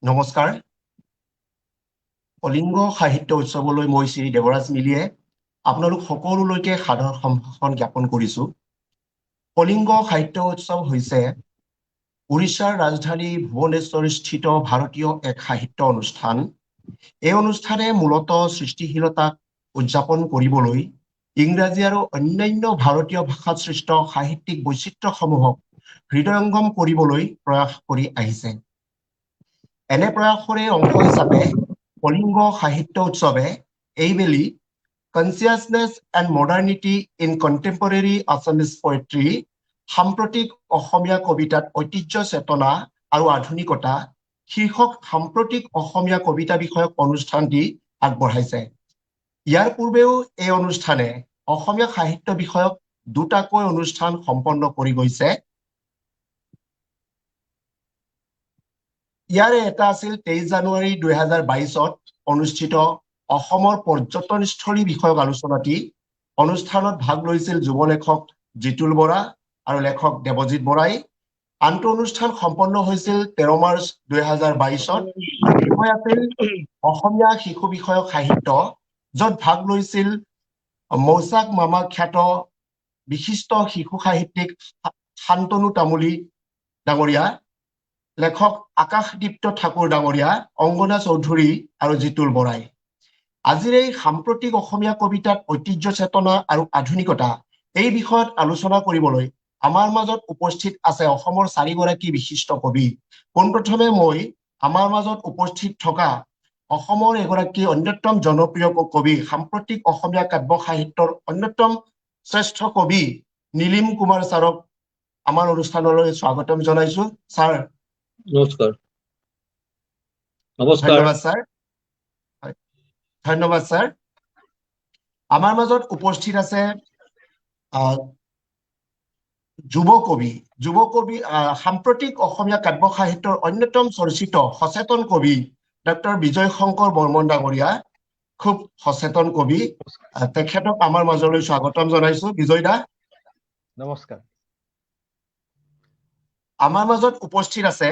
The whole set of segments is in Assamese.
নমস্কাৰ। কলিংগ সাহিত্য উৎসৱলৈ মই শ্ৰী দেৱৰাজ মিলিয়ে আপোনালোক সকলোলৈকে সাদৰ সম্ভাষণ জ্ঞাপন কৰিছো। কলিংগ সাহিত্য উৎসৱ হৈছে উৰিষ্যাৰ ৰাজধানী ভুৱনেশ্বৰস্থিত ভাৰতীয় এক সাহিত্য অনুষ্ঠান। এই অনুষ্ঠানে মূলত সৃষ্টিশীলতাক উদযাপন কৰিবলৈ ইংৰাজী আৰু অন্যান্য ভাৰতীয় ভাষাত সৃষ্ট সাহিত্যিক বৈচিত্ৰ্যসমূহক হৃদয়ংগম কৰিবলৈ প্ৰয়াস কৰি আহিছে। এনে প্ৰয়াসৰে অংশ হিচাপে কলিংগ সাহিত্য উৎসৱে এইবেলি consciousness and modernity in contemporary Assamese poetry, সাম্প্ৰতিক অসমীয়া কবিতাত ঐতিহ্য চেতনা আৰু আধুনিকতা শীৰ্ষক সাম্প্ৰতিক অসমীয়া কবিতা বিষয়ক অনুষ্ঠানটি আগবঢ়াইছে। ইয়াৰ পূৰ্বেও এই অনুষ্ঠানে অসমীয়া সাহিত্য বিষয়ক দুটাকৈ অনুষ্ঠান সম্পন্ন কৰি গৈছে। ইয়াৰে এটা আছিল 23 জানুৱাৰী 2022 অনুষ্ঠিত অসমৰ পৰ্যটনস্থলী বিষয়ক আলোচনাটি। অনুষ্ঠানত ভাগ লৈছিল যুৱ লেখক জিতুল বৰা আৰু লেখক দেৱজিৎ বৰাই। আনটো অনুষ্ঠান সম্পন্ন হৈছিল 13 মাৰ্চ 2022। বিষয় আছিল অসমীয়া শিশু বিষয়ক সাহিত্য, য'ত ভাগ লৈছিল মৌচাক মামা খ্যাত বিশিষ্ট শিশু সাহিত্যিক শান্তনু তামুলী ডাঙৰীয়া, লেখক আকাশদীপ্ত ঠাকুৰ ডাঙৰীয়া, অংগনা চৌধুৰী আৰু জিতুল বৰাই। আজিৰ এই সাম্প্ৰতিক অসমীয়া কবিতাত ঐতিহ্য চেতনা আৰু আধুনিকতা এই বিষয়ত আলোচনা কৰিবলৈ আমাৰ মাজত উপস্থিত আছে অসমৰ চাৰিগৰাকী বিশিষ্ট কবি। পোনপ্ৰথমে মই আমাৰ মাজত উপস্থিত থকা অসমৰ এগৰাকী অন্যতম জনপ্ৰিয় কবি, সাম্প্ৰতিক অসমীয়া কাব্য সাহিত্যৰ অন্যতম শ্ৰেষ্ঠ কবি নীলিম কুমাৰ ছাৰক আমাৰ অনুষ্ঠানলৈ স্বাগতম জনাইছো। ছাৰ নমস্কাৰ। নমস্কাৰ, ধন্যবাদ ছাৰ। ধন্যবাদ ছাৰ। আমাৰ মাজত উপস্থিত আছে যুৱ কবি সাম্প্ৰতিক অসমীয়া কাব্য সাহিত্যৰ অন্যতম চৰ্চিত সচেতন কবি ডক্টৰ বিজয় শংকৰ বৰ্মন ডাঙৰীয়া, খুব সচেতন কবি, তেখেতক আমাৰ মাজলৈ স্বাগতম জনাইছো। বিজয় দা নমস্কাৰ। আমাৰ মাজত উপস্থিত আছে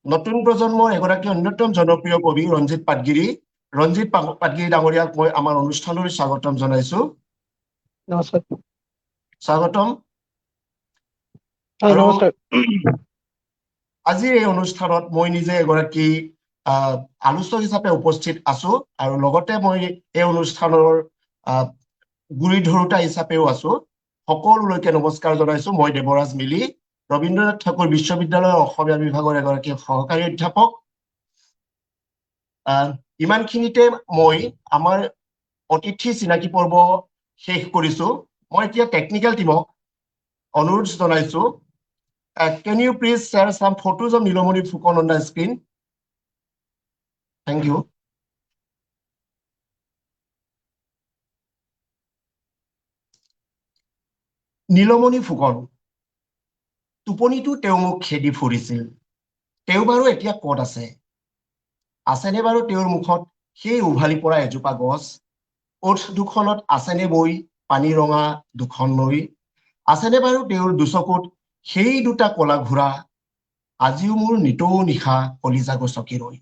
নতুন প্ৰজন্মৰ এগৰাকী অন্যতম জনপ্ৰিয় কবি ৰঞ্জিত পাটগিৰি। ৰঞ্জিত পাটগিৰি ডাঙৰীয়াক মই আমাৰ অনুষ্ঠানলৈ স্বাগতম জনাইছো। নমস্কাৰ। স্বাগতম। নমস্কাৰ। আজিৰ এই অনুষ্ঠানত মই নিজে এগৰাকী আলোচক হিচাপে উপস্থিত আছো আৰু লগতে মই এই অনুষ্ঠানৰ গুৰি ধৰোতা হিচাপেও আছো। সকলোলৈকে নমস্কাৰ জনাইছো। মই দেৱৰাজ মিলি, ৰবীন্দ্ৰনাথ ঠাকুৰ বিশ্ববিদ্যালয়ৰ অসমীয়া বিভাগৰ এগৰাকী সহকাৰী অধ্যাপক। ইমানখিনিতে মই আমাৰ অতিথি চিনাকি পৰ্ব শেষ কৰিছো। মই এতিয়া টেকনিকেল টিমক অনুৰোধ জনাইছো, can you please share some photos of Nilmani Phukan on the screen? Thank you. Nilmani Phukan, টোপনিটো তেওঁ মোক খেদি ফুৰিছিল। তেওঁ বাৰু এতিয়া ক'ত আছে? আছেনে বাৰু তেওঁৰ মুখত সেই উভালি পৰা এজোপা গছ? ওঠ দুখনত আছেনে বৈ পানী ৰঙা দুখন নৈ? আছেনে বাৰু তেওঁৰ দুচকুত সেই দুটা কলা ঘোঁৰা? আজিও মোৰ নিতৌ নিশা কলিজা গছকি ৰৈ।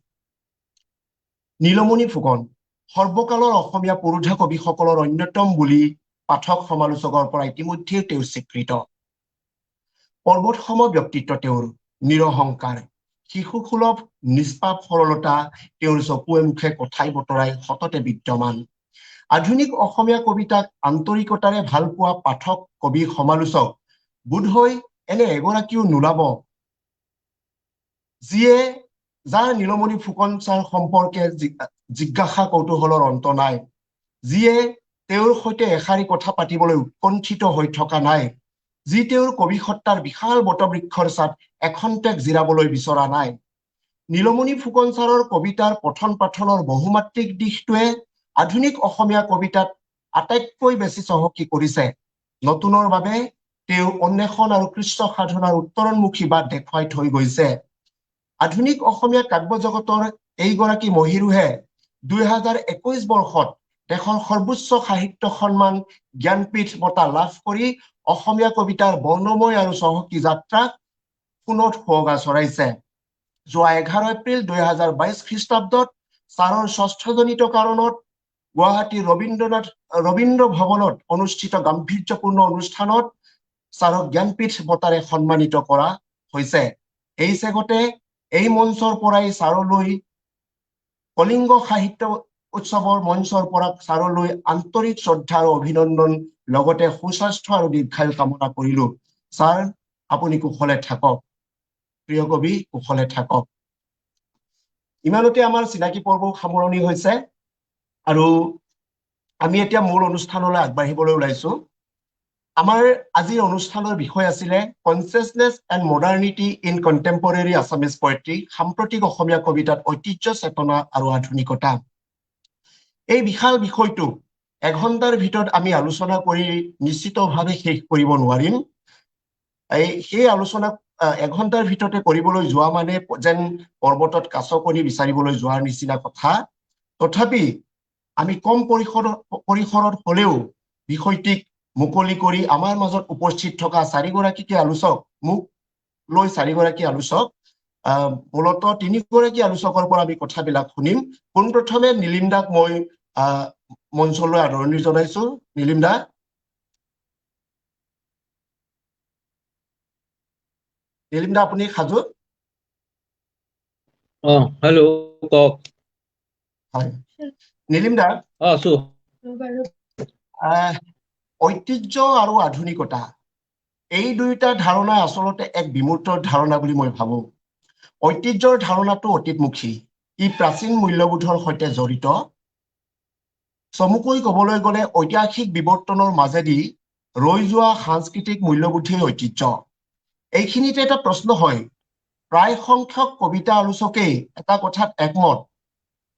নীলমণি ফুকন সৰ্বকালৰ অসমীয়া পুৰোধা কবিসকলৰ অন্যতম বুলি পাঠক সমালোচকৰ পৰা ইতিমধ্যে তেওঁ স্বীকৃত। পৰ্বতসম ব্যক্তিত্ব তেওঁৰ, নিৰহংকাৰ, শিশুসুলভ নিষ্পাপ সৰলতা তেওঁৰ চকুৱে মুখে কথাই বতৰাই সততে বিদ্যমান। আধুনিক অসমীয়া কবিতাক আন্তৰিকতাৰে ভাল পোৱা পাঠক কবি সমালোচক বোধহয় এনে এগৰাকীও নোলাব যিয়ে যাৰ নীলমণি ফুকন ছাৰ সম্পৰ্কে জিজ্ঞাসা কৌতূহলৰ অন্ত নাই, যিয়ে তেওঁৰ সৈতে এষাৰি কথা পাতিবলৈ উৎকণ্ঠিত হৈ থকা নাই, যি তেওঁৰ কবিসত্তাৰ বিশাল বটবৃক্ষৰ ছাঁত এখন্তেক জিৰাবলৈ বিচৰা নাই। নীলমণি ফুকন ছাৰৰ কবিতাৰ পঠন পাঠনৰ বহুমাত্ৰিক দিশটোৱে আধুনিক অসমীয়া কবিতাত আটাইতকৈ বেছি চহকী কৰিছে। নতুনৰ বাবে তেওঁ অন্বেষণ আৰু কৃষ্ণ সাধনাৰ উত্তৰণমুখী বাট দেখুৱাই থৈ গৈছে। আধুনিক অসমীয়া কাব্য জগতৰ এইগৰাকী মহীৰূহে 2021 বৰ্ষত দেশৰ সৰ্বোচ্চ সাহিত্য সন্মান জ্ঞানপীঠ বঁটা লাভ কৰি অসমীয়া কবিতাৰ বৰ্ণময় আৰু চহকী যাত্ৰাক সোণত সুৱগা চৰাইছে। যোৱা 11 এপ্ৰিল 2022 খ্ৰীষ্টাব্দত ছাৰৰ স্বাস্থ্যজনিত কাৰণত গুৱাহাটীৰ ৰবীন্দ্ৰ ভৱনত অনুষ্ঠিত গাম্ভীৰ্যপূৰ্ণ অনুষ্ঠানত ছাৰক জ্ঞানপীঠ বঁটাৰে সন্মানিত কৰা হৈছে। এই চেগতে এই মঞ্চৰ পৰাই ছাৰলৈ, কলিংগ সাহিত্য উৎসৱৰ মঞ্চৰ পৰা ছাৰলৈ আন্তৰিক শ্ৰদ্ধা আৰু অভিনন্দন, লগতে সুস্বাস্থ্য আৰু দীৰ্ঘায়ু কামনা কৰিলো। ছাৰ, আপুনি কুশলে থাকক। প্ৰিয় কবি, কুশলে থাকক। ইমানতে আমাৰ চিনাকি পৰ্ব সামৰণি হৈছে আৰু আমি এতিয়া মূল অনুষ্ঠানলৈ আগবাঢ়িবলৈ ওলাইছো। আমাৰ আজিৰ অনুষ্ঠানৰ বিষয় আছিলে consciousness and modernity in contemporary Assamese poetry, সাম্প্ৰতিক অসমীয়া কবিতাত ঐতিহ্য, চেতনা আৰু আধুনিকতা। এই বিশাল বিষয়টো এঘণ্টাৰ ভিতৰত আমি আলোচনা কৰি নিশ্চিতভাৱে শেষ কৰিব নোৱাৰিম। সেই আলোচনা এঘণ্টাৰ ভিতৰতে কৰিবলৈ যোৱা মানে যেন পৰ্বতত কাছকণী বিচাৰিবলৈ যোৱাৰ নিচিনা কথা। তথাপি আমি কম পৰিসৰত হলেও বিষয়টিক মুকলি কৰি আমাৰ মাজত উপস্থিত থকা চাৰিগৰাকীকে আলোচক, মোক লৈ চাৰিগৰাকী আলোচক, মূলতঃ তিনিগৰাকী আলোচকৰ পৰা আমি কথাবিলাক শুনিম। পোনপ্ৰথমে নীলিম দাক মই মঞ্চলৈ আদৰণি জনাইছো। নীলিম দা। নীলিম দা, আপুনি সাজু? হেল্ল', কওক। হয় নীলিম দা, আছো। ঐতিহ্য আৰু আধুনিকতা এই দুয়োটা ধাৰণা আচলতে এক বিমূৰ্ত ধাৰণা বুলি মই ভাবো। ঐতিহ্যৰ ধাৰণাটো অতীতমুখী, ই প্ৰাচীন মূল্যবোধৰ সৈতে জড়িত। চমুকৈ কবলৈ গ'লে ঐতিহাসিক বিৱৰ্তনৰ মাজেদি ৰৈ যোৱা সাংস্কৃতিক মূল্যবোধেই ঐতিহ্য। এইখিনিতে এটা প্ৰশ্ন হয়, প্ৰায় সংখ্যক কবিতা আলোচকেই এটা কথাত একমত,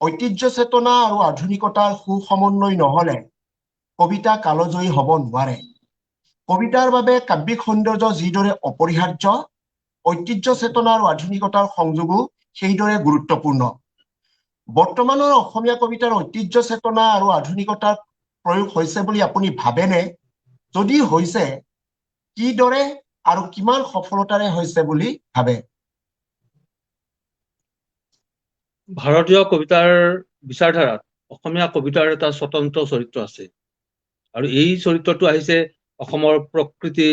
ঐতিহ্য চেতনা আৰু আধুনিকতাৰ সুসমন্বয় নহলে কবিতা কালজয়ী হ'ব নোৱাৰে। কবিতাৰ বাবে কাব্যিক সৌন্দৰ্য যিদৰে অপৰিহাৰ্য, ঐতিহ্য চেতনা আৰু আধুনিকতাৰ সংযোগো সেইদৰে গুৰুত্বপূৰ্ণ। বৰ্তমানৰ অসমীয়া কবিতাৰ ঐতিহ্য চেতনা আৰু আধুনিকতাৰ প্ৰয়োগ হৈছে বুলি আপুনি ভাবেনে? যদি হৈছে, কিদৰে আৰু কিমান সফলতাৰে হৈছে বুলি ভাবে? ভাৰতীয় কবিতাৰ বিচাৰধাৰাত অসমীয়া কবিতাৰ এটা স্বতন্ত্ৰ চৰিত্ৰ আছে আৰু এই চৰিত্ৰটো আহিছে অসমৰ প্ৰকৃতি,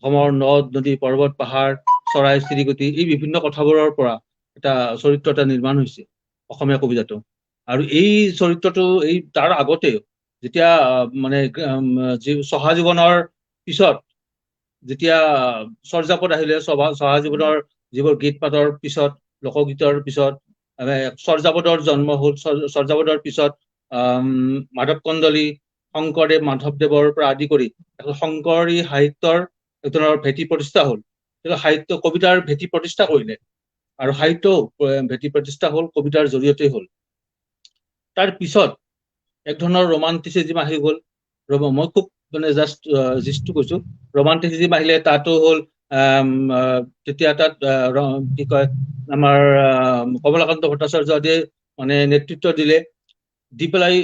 অসমৰ নদ নদী, পৰ্বত পাহাৰ, চৰাই চিৰিকটি, এই বিভিন্ন কথাবোৰৰ পৰা এটা চৰিত্ৰ এটা নিৰ্মাণ হৈছে অসমীয়া কবিতাটো। আৰু এই চৰিত্ৰটো এই তাৰ আগতে যেতিয়া মানে চহা জীৱনৰ পিছত যেতিয়া চৰ্যাপদ আহিলে, চহা জীৱনৰ যিবোৰ গীত পাতৰ পিছত, লোকগীতৰ পিছত চৰ্যাপদৰ জন্ম হ'ল। চৰ্যাপদৰ পিছত মাধৱ কন্দলী, শংকৰদেৱ, মাধৱদেৱৰ পৰা আদি কৰি শংকৰী সাহিত্যৰ এক ধৰণৰ ভেটি প্ৰতিষ্ঠা হ'ল। সাহিত্য কবিতাৰ ভেটি প্ৰতিষ্ঠা কৰিলে আৰু সাহিত্যও ভেটি প্ৰতিষ্ঠা হ'ল কবিতাৰ জৰিয়তে হ'ল। তাৰ পিছত এক ধৰণৰ ৰোমান্টিচিজম আহি গ'ল। মই খুব মানে জাষ্ট জিষ্টটো কৈছো, ৰোমান্টিচিজম আহিলে তাতো হ'ল তেতিয়া তাত কি কয় আমাৰ কমলাকান্ত ভট্টাচাৰ্য আদিয়ে মানে নেতৃত্ব দিলে, দি পেলাই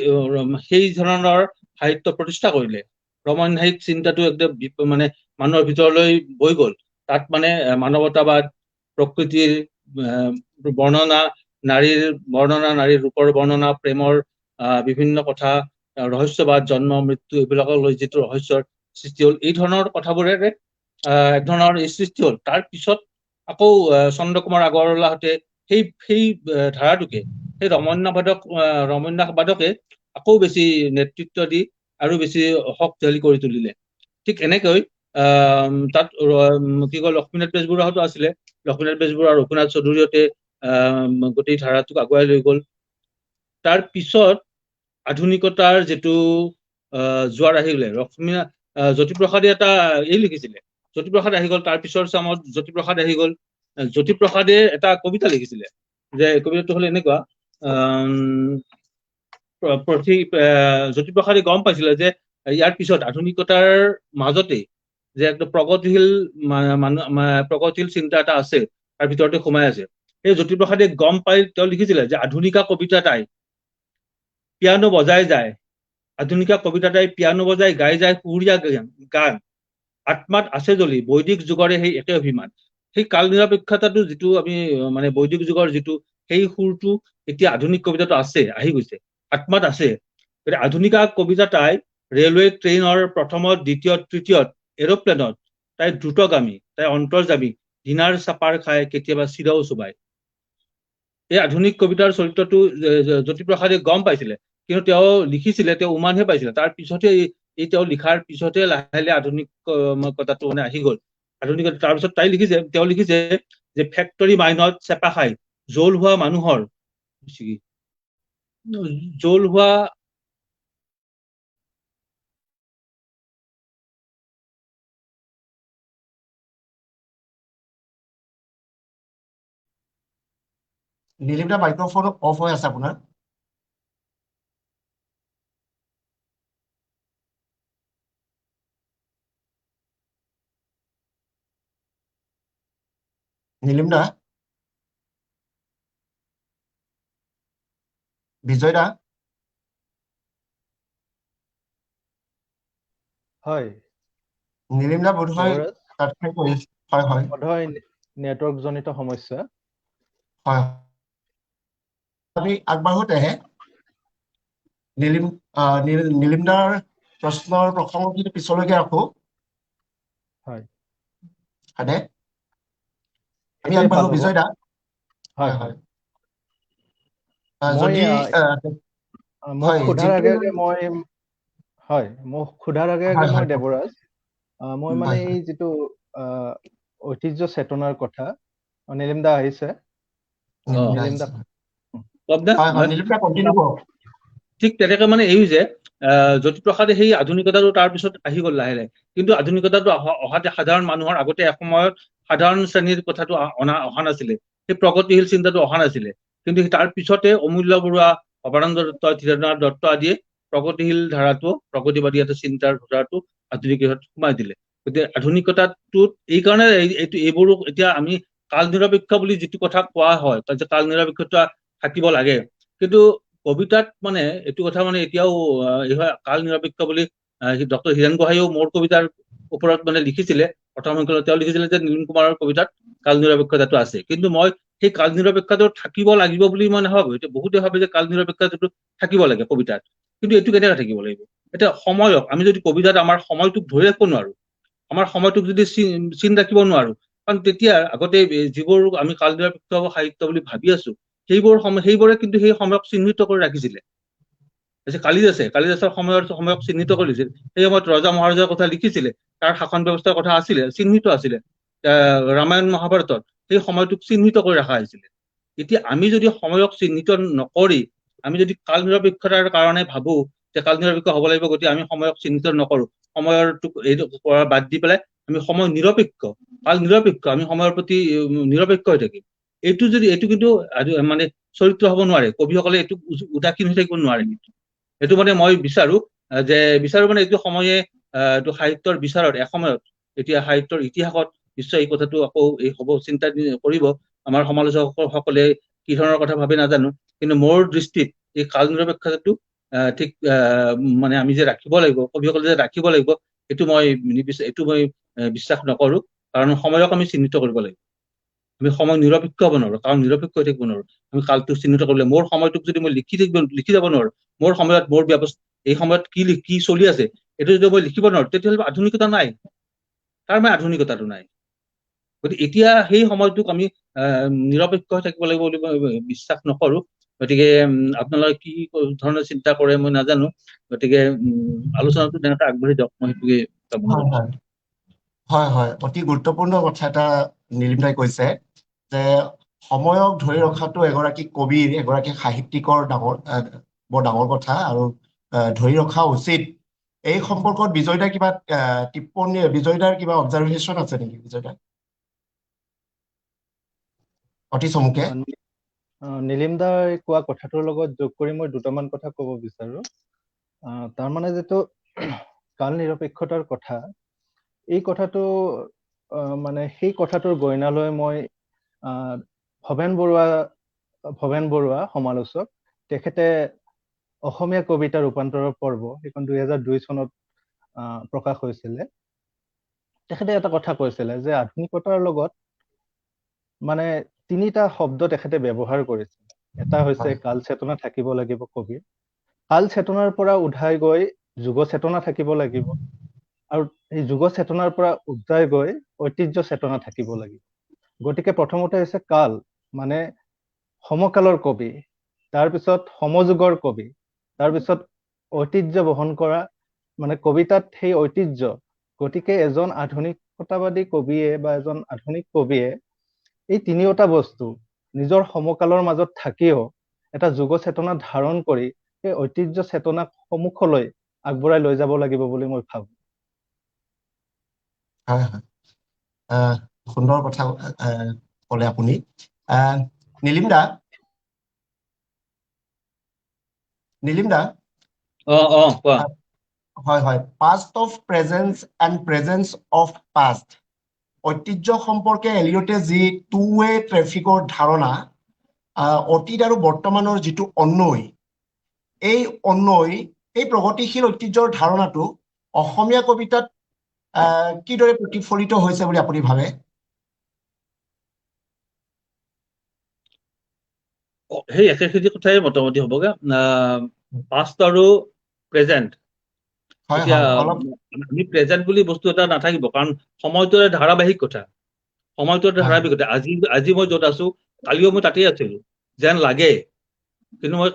সেই ধৰণৰ সাহিত্য প্ৰতিষ্ঠা কৰিলে। ৰমন্যাসিক চিন্তাটো একদম মানে মানুহৰ ভিতৰলৈ বৈ গ'ল। তাত মানে মানৱতাবাদ, প্ৰকৃতিৰ বৰ্ণনা, নাৰীৰ বৰ্ণনা, নাৰীৰ ৰূপৰ বৰ্ণনা, প্ৰেমৰ বিভিন্ন কথা, ৰহস্যবাদ, জন্ম মৃত্যু এইবিলাকক লৈ যিটো ৰহস্যৰ সৃষ্টি হ'ল, এই ধৰণৰ কথাবোৰেৰে এক ধৰণৰ সৃষ্টি হ'ল। তাৰ পিছত আকৌ চন্দ্ৰকুমাৰ আগৰৱালাহঁতে সেই সেই ধাৰাটোকে, সেই ৰমন্যাসবাদকে আকৌ বেছি নেতৃত্ব দি আৰু বেছি শক্তিশালী কৰি তুলিলে। ঠিক এনেকৈ তাত কি কয় লক্ষ্মীনাথ বেজবৰুৱাহঁতো আছিলে। লক্ষ্মীনাথ বেজবৰুৱা, ৰঘুনাথ চৌধুৰীহঁতে গোটেই ধাৰাটোক আগুৱাই লৈ গ'ল। তাৰ পিছত আধুনিকতাৰ যিটো জোৱাৰ আহিলে, লক্ষ্মীনাথ জ্যোতিপ্ৰসাদে এটা এই লিখিছিলে, জ্যোতিপ্ৰসাদ আহি গ'ল। তাৰ পিছৰ চামত জ্যোতিপ্ৰসাদ আহি গ'ল। জ্যোতিপ্ৰসাদে এটা কবিতা লিখিছিলে, যে কবিতাটো হ'ল এনেকুৱা, জ্যোতিপ্ৰসাদে গম পাইছিলে যে ইয়াৰ পিছত আধুনিকতাৰ মাজতেই যে একদম প্ৰগতিশীল মানুহ, প্ৰগতিশীল চিন্তা এটা আছে, তাৰ ভিতৰতে সোমাই আছে। সেই জ্যোতিপ্ৰসাদে গম পাই তেওঁ লিখিছিলে যে আধুনিকা কবিতা তাই পিয়ানো বজাই যায়, আধুনিকা কবিতা তাই পিয়ানো বজাই গাই যায় সুৰীয়া গান, আত্মাত আছে জ্বলি বৈদিক যুগৰে সেই একে অভিমান। সেই কাল নিৰপেক্ষতাটো যিটো আমি মানে বৈদিক যুগৰ যিটো সেই সুৰটো এতিয়া আধুনিক কবিতাটো আছে, আহি গৈছে, আত্মাত আছে। গতিকে আধুনিকা কবিতা তাই ৰেলৱে ট্ৰেইনৰ প্ৰথমত, দ্বিতীয়ত, তৃতীয়ত, এৰ'প্লেনত তাই দ্ৰুতগামী, তাই অন্তৰ্যামী, ডিনাৰ চাপাৰ খাই কেতিয়াবা চিৰাও চোবায়। এই আধুনিক কবিতাৰ চৰিত্ৰটো জ্যোতিপ্ৰসাদে গম পাইছিলে, কিন্তু তেওঁ লিখিছিলে, তেওঁ উমানহে পাইছিলে। তাৰ পিছতে এই তেওঁ লিখাৰ পিছতে লাহে লাহে আধুনিকতাটো মানে আহি গ'ল। আধুনিকতা তাৰপিছত তাই লিখিছে, তেওঁ লিখিছে যে ফেক্টৰী মাইনত চেপা খাই জোল হোৱা মানুহৰ, জোল হোৱা নীলিম দা মাইক্ৰফোন অফ হৈ আছে আপোনাৰ। নীলিম দা, বিজয় দা। হয়, নীলিম দা বোধহয় হয় হয় বোধহয় নেটৱৰ্ক জনিত সমস্যা। হয়, আমি আগবাঢ়োতেহে নীলিম নীলিম দাৰ প্ৰশ্নৰ প্ৰসংগখিনি পিছলৈকে ৰাখো। হয়, হয়নে? আমি আগবাঢ়ো বিজয় দা। হয় হয়। যদি মোক সোধাৰ আগে আগে মই হয় মোক সোধাৰ আগে আগে মই দেৱৰাজ, মই মানে এই যিটো ঐতিহ্য চেতনাৰ কথা, নীলিম দা আহিছে। ঠিক তেনেকে মানে এই যে জ্যোতিপ্ৰসাদে সেই আধুনিকতাটো তাৰপিছত আহি গ'ল লাহে লাহে। কিন্তু আধুনিকতাটো অহাতে সাধাৰণ মানুহৰ আগতে এসময়ত সাধাৰণ শ্ৰেণীৰ কথাটো অহা নাছিলে, সেই প্ৰগতিশীল চিন্তাটো অহা নাছিলে। কিন্তু তাৰ পিছতে অমূল্য বৰুৱা, ভৱানন্দ দত্ত, ধীৰেন্দ্ৰনাথ দত্ত আদিয়ে প্ৰগতিশীল ধাৰাটো, প্ৰগতিবাদী এটা চিন্তাৰ ধাৰাটো আধুনিকতাত সোমাই দিলে। গতিকে আধুনিকতাটোত এইকাৰণে এইটো এইবোৰো এতিয়া আমি কাল নিৰপেক্ষ বুলি যিটো কথা কোৱা হয়, যে কাল নিৰপেক্ষতা থাকিব লাগে, কিন্তু কবিতাত মানে এইটো কথা মানে এতিয়াও কাল নিৰপেক্ষ বুলি ডক্টৰ হীৰেণ গোহাঁইয়েও মোৰ কবিতাৰ ওপৰত মানে লিখিছিলে প্ৰথম সংখ্যাত। তেওঁ লিখিছিলে যে নীলিম কুমাৰৰ কবিতাত কাল নিৰপেক্ষতাটো আছে, কিন্তু মই সেই কাল নিৰপেক্ষতাটো থাকিব লাগিব বুলি মই নাভাবো। এতিয়া বহুতে ভাবে যে কাল নিৰপেক্ষতাটো থাকিব লাগে কবিতাত, কিন্তু এইটো কেনেকৈ থাকিব লাগিব? এতিয়া সময়ক আমি যদি কবিতাত আমাৰ সময়টোক ধৰি ৰাখিব নোৱাৰো, আমাৰ সময়টোক যদি চিন ৰাখিব নোৱাৰো, কাৰণ তেতিয়া আগতে যিবোৰ আমি কাল নিৰপেক্ষ সাহিত্য বুলি ভাবি আছো, সেইবোৰ সময় সেইবোৰে কিন্তু সেই সময়ক চিহ্নিত কৰি ৰাখিছিলে। কালিদাসে কালিদাসৰ সময়ক চিহ্নিত কৰি দিছিল। সেই সময়ত ৰজা মহাৰজাৰ কথা লিখিছিলে, তাৰ শাসন ব্যৱস্থাৰ কথা আছিলে, চিহ্নিত আছিলে। ৰামায়ণ মহাভাৰতত সেই সময়টোক চিহ্নিত কৰি ৰখা হৈছিলে। এতিয়া আমি যদি সময়ক চিহ্নিত নকৰি আমি যদি কাল নিৰপেক্ষতাৰ কাৰণে ভাবো যে কাল নিৰপেক্ষ হ'ব লাগিব, গতিকে আমি সময়ক চিহ্নিত নকৰো, সময়ৰ এইটো বাদ দি পেলাই আমি সময় নিৰপেক্ষ, কাল নিৰপেক্ষ, আমি সময়ৰ প্ৰতি নিৰপেক্ষ হৈ থাকিম, এইটো যদি এইটো কিন্তু মানে চৰিত্ৰ হ'ব নোৱাৰে। কবিসকলে এইটো উদাসীন হৈ থাকিব নোৱাৰে। কিন্তু এইটো মানে মই বিচাৰো যে বিচাৰো মানে এইটো সময়ে এইটো সাহিত্যৰ বিচাৰত এসময়ত এতিয়া সাহিত্যৰ ইতিহাসত নিশ্চয় এই কথাটো আকৌ এই হ'ব, চিন্তা কৰিব আমাৰ সমালোচকসকলে কি ধৰণৰ কথা ভাবে নাজানো, কিন্তু মোৰ দৃষ্টিত এই কাল নিৰপেক্ষতাটো ঠিক মানে আমি যে ৰাখিব লাগিব, কবিসকলে যে ৰাখিব লাগিব, এইটো মই এইটো মই বিশ্বাস নকৰো। কাৰণ সময়ক আমি চিহ্নিত কৰিব লাগিব, আমি সময় নিৰপেক্ষ হ'ব নোৱাৰো, কাৰণ নিৰপেক্ষ হৈ থাকিব নোৱাৰো। আমি কালটোক চিহ্নিত কৰিব লাগিব। মোৰ সময়টোক যদি মই লিখি যাব নোৱাৰো, মোৰ সময়ত মোৰ ব্যৱস্থা এই সময়ত কি কি চলি আছে এইটো যদি মই লিখিব নোৱাৰো, তেতিয়াহ'লে আধুনিকতা নাই, তাৰ মানে আধুনিকতাটো নাই। গতিকে এতিয়া সেই সময়টোক আমি নিৰপেক্ষ হৈ থাকিব লাগিব বুলি মই বিশ্বাস নকৰো। গতিকে আপোনালোকে কি ধৰণৰ চিন্তা কৰে মই নাজানো। গতিকে আলোচনাটো তেনেকৈ আগবাঢ়ি যাওক, মই সেইটোকে। হয় হয়, অতি গুৰুত্বপূৰ্ণ কথা এটা নীলিম দাই কৈছে যে সময়ক ধৰি ৰখাটো এগৰাকী কবিৰ, এগৰাকী সাহিত্যিকৰ ডাঙৰ বৰ ডাঙৰ কথা আৰু ধৰি ৰখা উচিত। এই সম্পৰ্কত বিজয় দাৰ কিবা টিপ্পনী, বিজয় দাৰ কিবা অবজাৰভেশ্যন আছে নেকি? বিজয় দা অতি চমুকে। নীলিম দাই কোৱা কথাটোৰ লগত যোগ কৰি মই দুটামান কথা ক'ব বিচাৰো। তাৰমানে যিটো কাল নিৰপেক্ষতাৰ কথা, এই কথাটো মানে সেই কথাটোৰ গইনা লৈ মই ভৱেন বৰুৱা সমালোচক, তেখেতে অসমীয়া কবিতা ৰূপান্তৰৰ পৰ্ব সেইখন 2002 চনত প্ৰকাশ হৈছিলে। তেখেতে এটা কথা কৈছিলে যে আধুনিকতাৰ লগত মানে তিনিটা শব্দ তেখেতে ব্যৱহাৰ কৰিছে। এটা হৈছে কাল চেতনা থাকিব লাগিব কবিৰ, কাল চেতনাৰ পৰা উধাই গৈ যুগ চেতনা থাকিব লাগিব, আৰু এই যুগ চেতনাৰ পৰা উদ্ধাই গৈ ঐতিহ্য চেতনা থাকিব লাগিব। গতিকে প্ৰথমতে হৈছে কাল, মানে সমকালৰ কবি, তাৰপিছত সমযুগৰ কবি, তাৰপিছত ঐতিহ্য বহন কৰা, মানে কবিতাত সেই ঐতিহ্য। গতিকে এজন আধুনিকতাবাদী কবিয়ে বা এজন আধুনিক কবিয়ে এই তিনিওটা বস্তু নিজৰ সমকালৰ মাজত থাকিও এটা যুগ চেতনা ধাৰণ কৰি সেই ঐতিহ্য চেতনাক সন্মুখলৈ আগবঢ়াই লৈ যাব লাগিব বুলি মই ভাবো। হয় হয়, সুন্দৰ কথা ক'লে আপুনি। নীলিম দা, নীলিম দা। কোৱা। হয় হয়, past of presence and presence of past, ঐতিহ্য সম্পৰ্কে এলিয়টে যি টু ৱে ট্ৰেফিকৰ ধাৰণা, অতীত আৰু বৰ্তমানৰ যিটো অন্বয়, এই অন্বয়, এই প্ৰগতিশীল ঐতিহ্যৰ ধাৰণাটো অসমীয়া কবিতাত কিদৰে প্ৰতিফলিত হৈছে বুলি আপুনি ভাবে? সেই একেখিনি কথাই মোটামুটি হ'বগে, পাষ্ট আৰু প্ৰেজেণ্ট। এতিয়া আমি প্ৰেজেণ্ট বুলি বস্তু এটা নাথাকিব, কাৰণ সময়টো এটা ধাৰাবাহিক কথা, সময়টো এটা ধাৰাবাহিক কথা। আজি মই য'ত আছো কালিও মই তাতেই আছিলো যেন লাগে, কিন্তু মই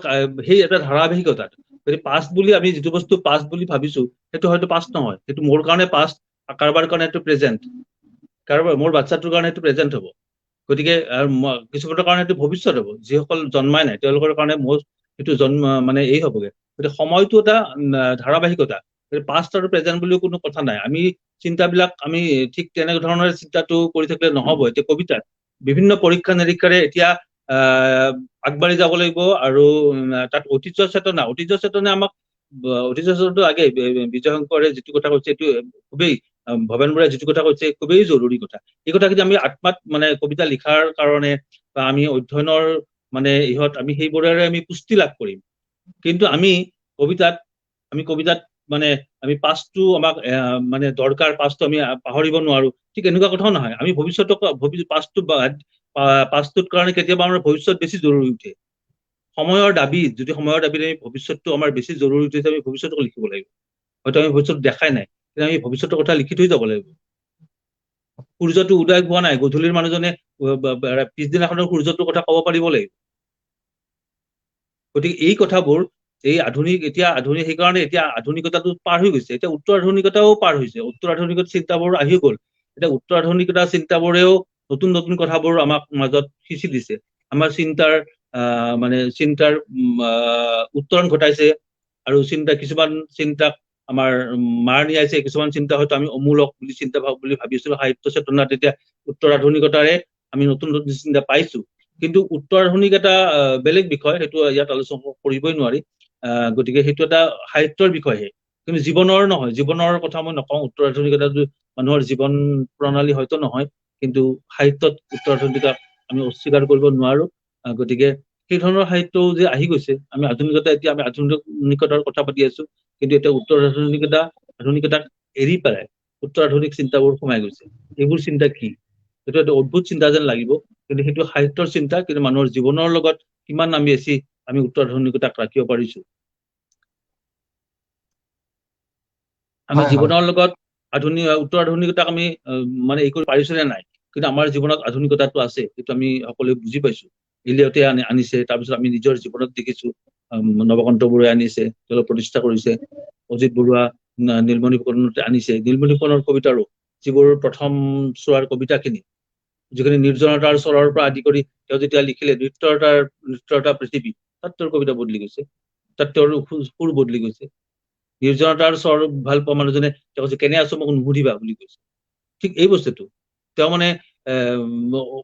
সেই এটা ধাৰাবাহিকতাত। গতিকে পাষ্ট বুলি আমি যিটো বস্তু পাষ্ট বুলি ভাবিছো সেইটো হয়তো পাষ্ট নহয়, সেইটো মোৰ কাৰণে পাষ্ট, কাৰোবাৰ কাৰণে সেইটো প্ৰেজেণ্ট, কাৰোবাৰ মোৰ বাচ্ছাটোৰ কাৰণে সেইটো প্ৰেজেণ্ট হ'ব। গতিকে কিছুমানৰ কাৰণে সেইটো ভৱিষ্যত হ'ব, যিসকল জন্মাই নাই তেওঁলোকৰ কাৰণে মোৰ সেইটো জন্ম মানে এই হ'বগে। গতিকে সময়টো এটা ধাৰাবাহিকতা, পাষ্ট আৰু প্ৰেজেণ্ট বুলিও কোনো কথা নাই। আমি চিন্তাবিলাক আমি ঠিক তেনেধৰণৰে চিন্তাটো কৰি থাকিলে নহ'ব। এতিয়া কবিতাত বিভিন্ন পৰীক্ষা নিৰীক্ষাৰে এতিয়া আগবাঢ়ি যাব লাগিব, আৰু তাত ঐতিহ্য চেতনা, ঐতিহ্য চেতনা আমাক, ঐতিহ্য চেতনাটো আগে বিজয় শংকৰে যিটো কথা কৈছে এইটো খুবেই, ভৱেন বৰাই যিটো কথা কৈছে খুবেই জৰুৰী কথা। এই কথাখিনি আমি আত্মাত মানে কবিতা লিখাৰ কাৰণে বা আমি অধ্যয়নৰ মানে ইহঁত আমি সেইবোৰেৰে আমি পুষ্টি লাভ কৰিম। কিন্তু আমি কবিতাত মানে আমি পাষ্টটো আমাক মানে দৰকাৰ, পাষ্টটো আমি পাহৰিব নোৱাৰো, ঠিক এনেকুৱা কথাও নহয়। আমি ভৱিষ্যতক পাষ্টটো পাষ্টটোৰ কাৰণে কেতিয়াবা আমাৰ ভৱিষ্যত বেছি জৰুৰী উঠে। সময়ৰ দাবী, যদি সময়ৰ দাবীত আমি ভৱিষ্যতটো আমাৰ বেছি জৰুৰী উঠে, আমি ভৱিষ্যতক লিখিব লাগিব। হয়তো আমি ভৱিষ্যত দেখাই নাই, কিন্তু আমি ভৱিষ্যতৰ কথা লিখি থৈ যাব লাগিব। সূৰ্যটো উদয় হোৱা নাই, গধূলিৰ মানুহজনে পিছদিনাখনৰ সূৰ্যটোৰ কথা ক'ব পাৰিব লাগিব। গতিকে এই কথাবোৰ এই আধুনিক, এতিয়া আধুনিক, সেইকাৰণে এতিয়া আধুনিকতাটো পাৰ হৈ গৈছে, এতিয়া উত্তৰ আধুনিকতাও পাৰ হৈছে, উত্তৰ আধুনিকতা চিন্তাবোৰ আহি গ'ল। এতিয়া উত্তৰ আধুনিকতা চিন্তাবোৰেও নতুন নতুন কথাবোৰ আমাক মাজত সিঁচি দিছে, আমাৰ চিন্তাৰ মানে চিন্তাৰ উত্তৰণ ঘটাইছে, আৰু চিন্তা কিছুমান চিন্তাক আমাৰ মাৰ নিয়াইছে, কিছুমান চিন্তা হয়তো আমি অমূলক বুলি চিন্তা ভাব বুলি ভাবিছিলো সাহিত্য চেতনাত, এতিয়া উত্তৰ আধুনিকতাৰে আমি নতুন নতুন চিন্তা পাইছো। কিন্তু উত্তৰ আধুনিক এটা বেলেগ বিষয়, সেইটো ইয়াত আলোচনা কৰিবই নোৱাৰি। গতিকে সেইটো এটা সাহিত্যৰ বিষয়হে, কিন্তু জীৱনৰ নহয়। জীৱনৰ কথা মই নকওঁ, উত্তৰ আধুনিকতাটো মানুহৰ জীৱন প্ৰণালী হয়তো নহয়, কিন্তু সাহিত্যত উত্তৰ আধুনিকতাক আমি অস্বীকাৰ কৰিব নোৱাৰো। গতিকে সেই ধৰণৰ সাহিত্যও যে আহি গৈছে, আমি আধুনিকতা, এতিয়া আমি আধুনিকতাৰ কথা পাতি আছো, কিন্তু এতিয়া উত্তৰ আধুনিকতা, আধুনিকতাক এৰি পেলাই উত্তৰ আধুনিক চিন্তাবোৰ সোমাই গৈছে। এইবোৰ চিন্তা কি, সেইটো এটা অদ্ভুত চিন্তা যেন লাগিব, কিন্তু সেইটো সাহিত্যৰ চিন্তা, কিন্তু মানুহৰ জীৱনৰ লগত কিমান আমি বেছি আমি উত্তৰ আধুনিকতাক ৰাখিব পাৰিছো। আমি জীৱনৰ লগত আধুনিক উত্তৰ আধুনিকতাক আমি মানে এই কৰি পাৰিছো নে নাই, কিন্তু আমাৰ জীৱনত আধুনিকতাটো আছে, সেইটো আমি সকলোৱে বুজি পাইছো। ইলিয়টে আনিছে, তাৰপিছত আমি নিজৰ জীৱনত দেখিছো, নৱকান্ত বৰুৱাই আনিছে, তেওঁলোক প্ৰতিষ্ঠা কৰিছে, অজিত বৰুৱা, নীলমণি ফুকনতে আনিছে। নীলমণি ফুকনৰ কবিতাৰো যিবোৰ প্ৰথম চোৱাৰ কবিতাখিনি, যিখিনি নিৰ্জনতাৰ চৰৰ পৰা আদি কৰি তেওঁ যেতিয়া লিখিলে নৃত্যৰতা পৃথিৱী, তাত তেওঁৰ কবিতা বদলি গৈছে, তাত তেওঁৰ সুৰ বদলি গৈছে। নিৰ্জনতাৰ চৰ ভাল পোৱা মানুহজনে তেওঁ কৈছে কেনে আছো মোক নুসুধিবা বুলি কৈছে। ঠিক এই বস্তুটো তেওঁ মানে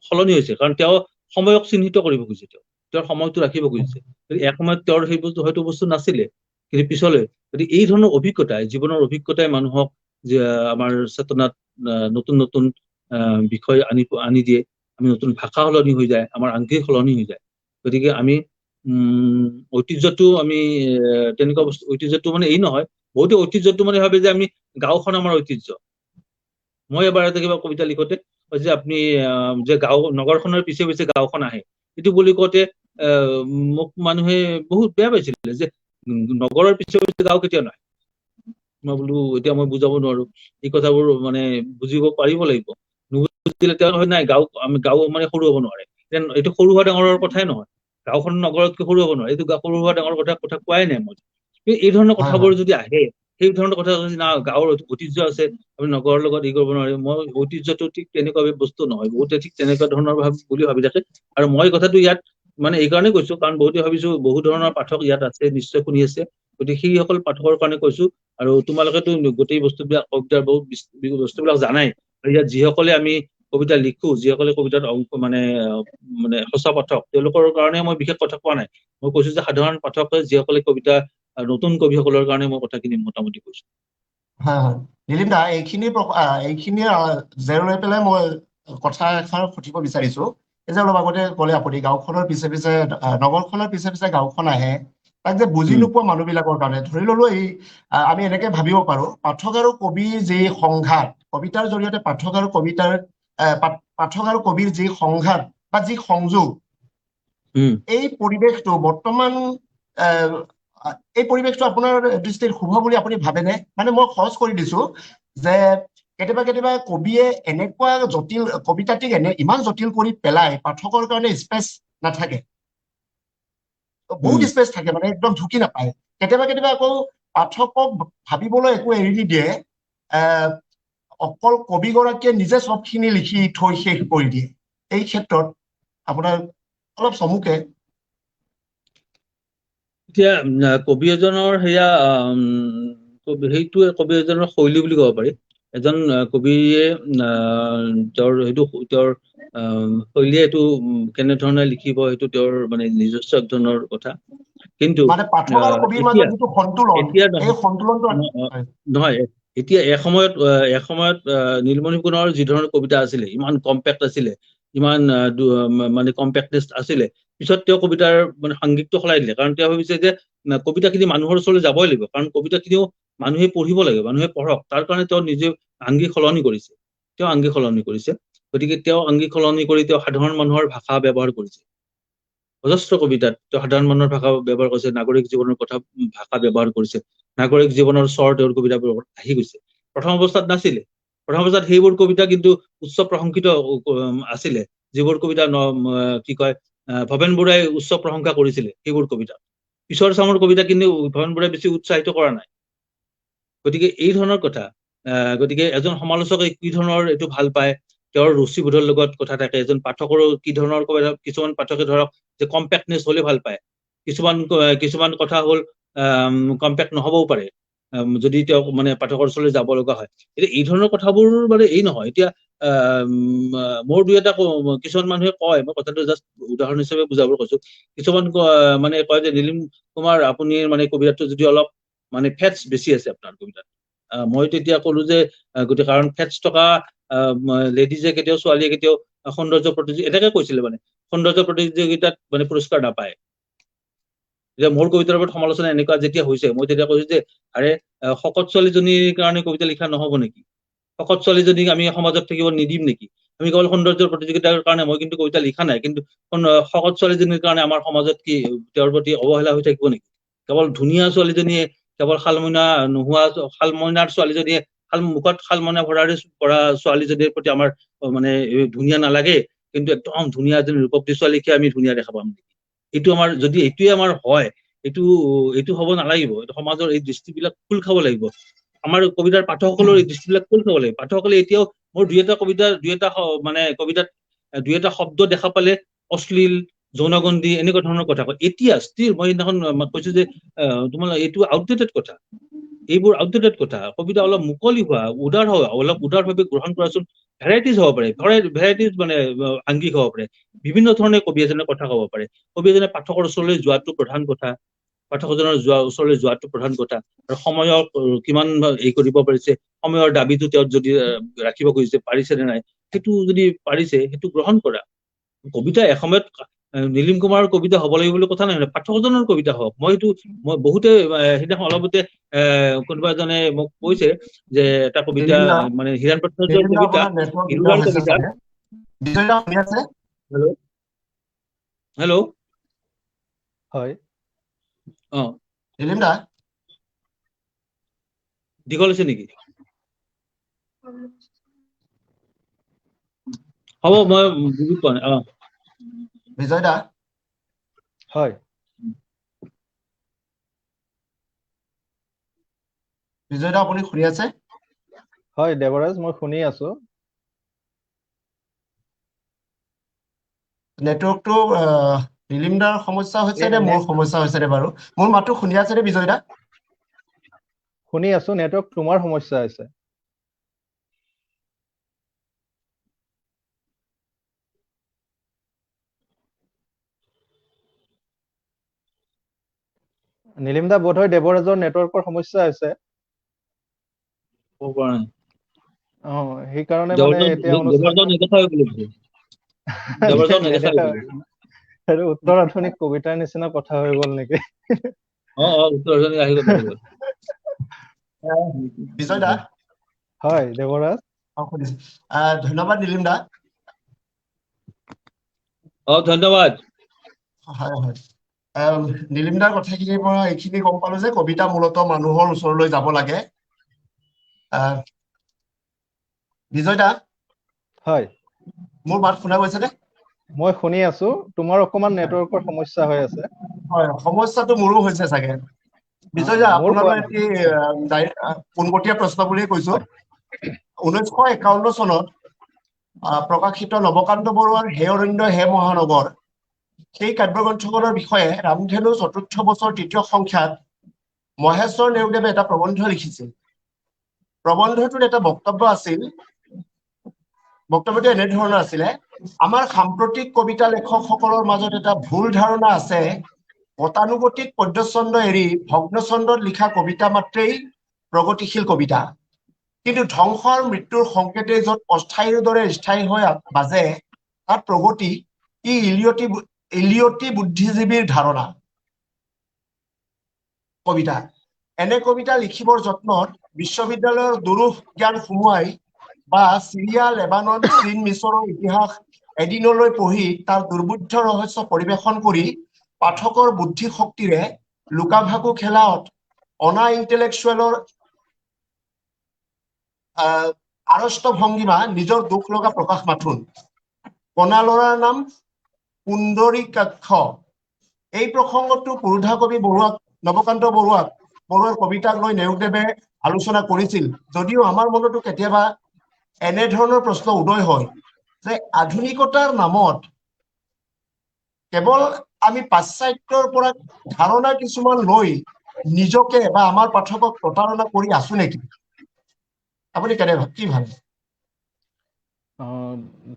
সলনি হৈছে, কাৰণ তেওঁ সময়ক চিহ্নিত কৰিব খুজিছে, তেওঁ তেওঁৰ সময়টো ৰাখিব খুজিছে। এসময়ত তেওঁৰ সেই বস্তু হয়তো বস্তু নাছিলে, কিন্তু পিছলৈ গতিকে এই ধৰণৰ অভিজ্ঞতাই, জীৱনৰ অভিজ্ঞতাই মানুহক যে আমাৰ চেতনাত নতুন নতুন বিষয় আনি দিয়ে। আমি নতুন ভাষা সলনি হৈ যায়, আমাৰ আংগিক সলনি হৈ যায়। গতিকে আমি ঐতিহ্যটো আমি তেনেকুৱা বস্তু, ঐতিহ্যটো মানে এই নহয়, বহুতে ঐতিহ্যটো মানে ভাবে যে আমি গাঁওখন আমাৰ ঐতিহ্য। মই এবাৰ এটা কিবা কবিতা লিখোতে যে আপুনি যে গাঁও নগৰখনৰ পিছে পিছে গাঁওখন আহে, এইটো বুলি কওঁতে মোক মানুহে বহুত বেয়া পাইছিলে যে নগৰৰ পিছে পিছে গাঁও কেতিয়াও নাহে। মই বোলো এতিয়া মই বুজাব নোৱাৰো, এই কথাবোৰ মানে বুজিব পাৰিব লাগিব, নুবুজিলে তেওঁ হয় নাই গাঁও আমি গাঁও মানে সৰু হ'ব নোৱাৰে। এইটো সৰু হোৱা ডাঙৰৰ কথাই নহয়, গাঁওখন নগৰতকৈ সৰু হ'ব নোৱাৰে, এইটো সৰু হোৱা ডাঙৰ কথা কোৱাই নাই মই। এই ধৰণৰ কথাবোৰ যদি আহে, সেই ধৰণৰ কথা যদি না গাঁৱৰ ঐতিহ্য আছে আমি নগৰৰ লগত ই কৰিব নোৱাৰিম, মই ঐতিহ্যটো ঠিক তেনেকুৱা বস্তু নহয়, বহুতে ঠিক তেনেকুৱা ধৰণৰ বুলি ভাবি থাকে। আৰু মই কথাটো ইয়াত মানে এইকাৰণে কৈছো কাৰণ বহুতে ভাবিছো বহু ধৰণৰ পাঠক ইয়াত আছে, নিশ্চয় শুনি আছে, গতিকে সেইসকল পাঠকৰ কাৰণে কৈছো। আৰু তোমালোকেতো গোটেই বস্তুবিলাক কবিতাৰ বহুত বস্তুবিলাক জানাই, আৰু ইয়াত যিসকলে আমি কবিতা লিখো, যিসকলে কবিতাত অংক মানে মানে সঁচা পাঠক, তেওঁলোকৰ কাৰণে মই বিশেষ কথা কোৱা নাই। মই কৈছো যে সাধাৰণ পাঠকে যিসকলে কবিতা, নতুন কবিসকলৰ কাৰণে মই কথাখিনি মোটামুটি কৈছো। হয় হয় নীলিম দা, এইখিনি জেৰ লৈ পেলাই মই কথা এষাৰ সুধিব বিচাৰিছো। এই যে অলপ আগতে ক'লে আপুনি গাঁওখনৰ পিছে পিছে নগৰখনৰ পিছে পিছে গাঁওখন আহে, তাক যে বুজি নোপোৱা মানুহবিলাকৰ কাৰণে ধৰি ললো এই আমি এনেকে ভাবিব পাৰো, পাঠক আৰু কবিৰ যি সংঘাত, কবিতাৰ জৰিয়তে পাঠক আৰু কবিতাৰ পাঠক আৰু কবিৰ যি সংঘাত বা যি সংযোগ, এই পৰিৱেশটো বৰ্তমান এই পৰিৱেশটো আপোনাৰ দৃষ্টিত শুভ বুলি আপুনি ভাবেনে? মানে মই সহজ কৰি দিছো যে কেতিয়াবা কেতিয়াবা কবিয়ে এনেকুৱা জটিল কবিতাটিক এনে ইমান জটিল কৰি পেলাই পাঠকৰ কাৰণে স্পেচ নাথাকে, বহুত স্পেচ থাকে, মানে একদম ঢুকি নাপায়। কেতিয়াবা কেতিয়াবা আকৌ পাঠকক ভাবিবলৈ একো এৰি নিদিয়ে, অকল কবিগৰাকীয়ে নিজে চবখিনি লিখি থৈ শেষ কৰি দিয়ে। এই ক্ষেত্ৰত আপোনাৰ অলপ চমুকে। এতিয়া কবি এজনৰ সেয়া সেইটোৱে কবি এজনৰ শৈলী বুলি ক'ব পাৰি। এজন কবিয়ে তেওঁৰ সেইটো তেওঁৰ শৈলীয়ে এইটো কেনেধৰণে লিখিব সেইটো তেওঁৰ মানে নিজস্ব এক ধৰণৰ কথা। কিন্তু নহয়, এতিয়া এসময়ত নীলমণি ফুকনৰ যি ধৰণৰ কবিতা আছিলে, ইমান কম্পেক্ট আছিলে, ইমান মানে কম্পেক্টনেছ আছিলে, পিছত তেওঁ কবিতাৰ মানে সাংগিকটো সলাই দিলে। কাৰণ তেওঁ ভাবিছে যে কবিতাখিনি মানুহৰ ওচৰলৈ যাবই লাগিব, কাৰণ কবিতাখিনিও মানুহে পঢ়িব লাগে, মানুহে পঢ়ক, তাৰ কাৰণে তেওঁ নিজে আংগিক সলনি কৰিছে, তেওঁ আংগিক সলনি কৰিছে। গতিকে তেওঁ আংগিক সলনি কৰি তেওঁ সাধাৰণ মানুহৰ ভাষা ব্যৱহাৰ কৰিছে। অজস্ৰ কবিতাত তেওঁ সাধাৰণ মানুহৰ ভাষা ব্যৱহাৰ কৰিছে, নাগৰিক জীৱনৰ কথা ভাষা ব্যৱহাৰ কৰিছে, নাগৰিক জীৱনৰ স্বৰ তেওঁৰ কবিতাবোৰ আহি গৈছে। প্ৰথম অৱস্থাত নাছিলে, প্ৰথম অৱস্থাত সেইবোৰ কবিতা কিন্তু উচ্চ প্ৰশংসিত আছিলে, যিবোৰ কবিতা কি কয় ভৱেন বৰুৱাই উচ্চ প্ৰশংসা কৰিছিলে সেইবোৰ কবিতা। পিছৰ চামৰ কবিতা কিন্তু ভৱেন বৰুৱাই বেছি উৎসাহিত কৰা নাই। গতিকে এই ধৰণৰ কথা, গতিকে এজন সমালোচকে কি ধৰণৰ এইটো ভাল পায় তেওঁৰ ৰুচিবোধৰ লগত কথা থাকে। এজন পাঠকৰো কি ধৰণৰ কবিতা, কিছুমান পাঠকে ধৰক যে কম্পেক্টনেছ হলে ভাল পায়, কিছুমান কথা হ'ল কম্পেক্ট নহ'বও পাৰে যদি তেওঁক মানে পাঠকৰ ওচৰলৈ যাব লগা হয়। এতিয়া এই ধৰণৰ কথাবোৰ মানে এই নহয়। এতিয়া মোৰ দুই এটা কিছুমান মানুহে কয়, মই কথাটো জাষ্ট উদাহৰণ হিচাপে বুজাব কৈছো, কিছুমান মানে কয় যে নীলিম কুমাৰ আপুনি মানে কবিতাটো যদি অলপ মানে ফেটছ বেছি আছে আপোনাৰ কবিতাত, মই তেতিয়া ক'লো যে গোটেই কাৰণ ফেটছ থকা লেডিজে কেতিয়াও, ছোৱালীয়ে কেতিয়াও সৌন্দৰ্য প্ৰতিযোগিতা, এনেকে কৈছিলে মানে সৌন্দৰ্য প্ৰতিযোগিতাত মানে পুৰস্কাৰ নাপায়। এতিয়া মোৰ কবিতাৰ ওপৰত সমালোচনা এনেকুৱা যেতিয়া হৈছে, মই তেতিয়া কৈছো যে আৰে শকত ছোৱালীজনীৰ কাৰণে কবিতা লিখা নহ'ব নেকি? শকত ছোৱালীজনীক আমি সমাজত থাকিব নিদিম নেকি? আমি কেৱল সৌন্দৰ্যৰ প্ৰতিযোগিতাৰ কাৰণে মই কিন্তু কবিতা লিখা নাই, কিন্তু শকত ছোৱালীজনীৰ কাৰণে আমাৰ সমাজত কি তেওঁৰ প্ৰতি অৱহেলা হৈ থাকিব নেকি? কেৱল ধুনীয়া ছোৱালীজনীয়ে, কেৱল শালমইনা নোহোৱা শালমইনাৰ ছোৱালীজনীয়ে, মুখত শালমইনা ভৰাৰে পৰা ছোৱালীজনীৰ প্ৰতি আমাৰ মানে ধুনীয়া নালাগে, কিন্তু একদম ধুনীয়া এজনী ৰূপৱতী ছোৱালীকে আমি ধুনীয়া দেখা পাম নেকি? এইটো আমাৰ যদি এইটোৱে আমাৰ হয়, এইটো হ'ব নালাগিব। এইটো সমাজৰ এই দৃষ্টিবিলাক খোল খাব লাগিব। আমাৰ কবিতাৰ পাঠকসকলৰ এই দৃষ্টিবিলাক খোল খাব লাগিব। পাঠকসকলে এতিয়াও মোৰ দুই এটা কবিতা, দুই এটা মানে কবিতাত দুই এটা শব্দ দেখা পালে অশ্লীল, যৌনগন্ধী এনেকুৱা ধৰণৰ কথা কয়। এতিয়া ষ্টিল মই সেইদিনাখন কৈছো যে তোমালোক এইটো আউটডেটেড কথা, এইবোৰ আউটডেটেড কথা। কবিতা অলপ মুকলি হোৱা, উদাৰ হোৱা, অলপ উদাৰভাৱে গ্ৰহণ কৰাচোন। ভেৰাইটিজ হ'ব পাৰে, ভেৰাইটিজ মানে আংগিক হ'ব পাৰে, বিভিন্ন ধৰণে কবি এজনে কথা ক'ব পাৰে। কবি এজনে পাঠকৰ ওচৰলৈ যোৱাটো প্ৰধান কথা, পাঠকজনৰ যোৱা ওচৰলৈ যোৱাটো প্ৰধান কথা। আৰু সময়ক কিমান এই কৰিব পাৰিছে, সময়ৰ দাবীটো তেওঁ যদি ৰাখিব খুজিছে পাৰিছে নে নাই, সেইটো যদি পাৰিছে সেইটো গ্ৰহণ কৰা। কবিতা এসময়ত নীলিম কুমাৰৰ কবিতা হ'ব লাগিব বুলি কথা নাই, পাঠকজনৰ কবিতা হওক। মই সেইটো মই বহুতে সেইদিনাখন অলপতে কোনোবা এজনে মোক কৈছে যে এটা কবিতা মানে হীৰেণ ভট্টাচাৰ্যৰ কবিতা, কবিতা। হেল্ল' হেল্ল' হয়, অ নীলিম দা দীঘল হৈছে নেকি? হ'ব, মই বুজি পোৱা নাই। অ বিজয় দা, হয় বিজয় দা, আপুনি শুনি আছে? হয় দেৱৰাজ, মই শুনি আছো। নেটৱৰ্কটো নীলিম দাৰ সমস্যা হৈছে নে মোৰ সমস্যা হৈছে নে বাৰু? মোৰ মাতটো শুনি আছে নে বিজয় দা? শুনি আছো, নেটৱৰ্ক তোমাৰ সমস্যা হৈছে। নীলিম দা, বোধহয় দেৱৰাজৰ নেটৱৰ্কৰ সমস্যা হৈছে। অ সেইকাৰণে মানে এতিয়া উত্তৰ আধুনিক কবিতাৰ নিচিনা কথা হৈ গ'ল নেকি? বিজয় দা। হয় দেৱৰাজ। ধন্যবাদ নীলিম দা। অ ধন্যবাদ। হয় হয়, নীলিম দাৰ কথাখিনিৰ পৰা এইখিনি গম পালো যে কবিতা মূলত মানুহৰ ওচৰলৈ যাব লাগে। বিজয় দা। হয়, মোৰ মাত শুনা গৈছে নে? মই শুনি আছো, তোমাৰ অকমান নেটৱৰ্কৰ সমস্যা হৈ আছে। হয়, সমস্যাটো মোৰো হৈছে চাগে। বিজয় দা, আপোনালৈ এটি পোনপটীয়া প্ৰশ্ন বুলিয়ে কৈছো। 1951 চনত প্ৰকাশিত নৱকান্ত বৰুৱাৰ হে অৰণ্য হে মহানগৰ, সেই কাব্যগ্ৰন্থখনৰ বিষয়ে ৰামধেনু চতুৰ্থ বছৰ তৃতীয় সংখ্যাত মহেশ্বৰ নেওগদেৱে এটা প্ৰবন্ধ লিখিছিল। প্ৰবন্ধটোত এটা বক্তব্য আছিল, বক্তব্যটো এনেধৰণৰ আছিলে: আমাৰ সাম্প্ৰতিক কবিতা লেখকসকলৰ মাজত এটা ভুল ধাৰণা আছে, গতানুগতিক পদ্যছন্দ এৰি ভগ্নছন্দত লিখা কবিতা মাত্ৰেই প্ৰগতিশীল কবিতা। কিন্তু ধ্বংস আৰু মৃত্যুৰ সংকেতে য'ত অস্থায়ীৰ দৰে স্থায়ী হৈ বাজে, তাত প্ৰগতি ই ইলিয়তি বুদ্ধিজীৱীৰ ধাৰণা কবিতা। এনে কবিতা লিখিবৰ যত্নত বিশ্ববিদ্যালয়ৰ দুৰূহ জ্ঞান সুমুৱাই বা চিৰিয়া, লেবানন, চীন, মিছৰৰ ইতিহাস এদিনলৈ পঢ়ি তাৰ দুৰ্বোধ্য ৰহস্য পৰিৱেশন কৰি পাঠকৰ বুদ্ধি শক্তিৰে লুকাভাকু খেলাত অনা ইণ্টেলেকচুৱেলৰ আড়ষ্ট ভংগীমা নিজৰ দুখ লগা প্ৰকাশ মাথোন। কণা ল'ৰাৰ নাম পুণ্ডৰীকাক্ষ। এই প্ৰসংগটো পুৰোধা কবি বৰুৱাক, নৱকান্ত বৰুৱাৰ কবিতাক লৈ নেওগদেৱে আলোচনা কৰিছিল যদিও আমাৰ মনতো কেতিয়াবা এনেধৰণৰ প্ৰশ্ন উদয় হয় যে আধুনিকতাৰ নামত কেৱল আমি পাশ্চাত্যৰ পৰা ধাৰণা কিছুমান লৈ নিজকে বা আমাৰ পাঠকক প্ৰতাৰণা কৰি আছো নেকি? আপুনি কেনে কি ভাবে?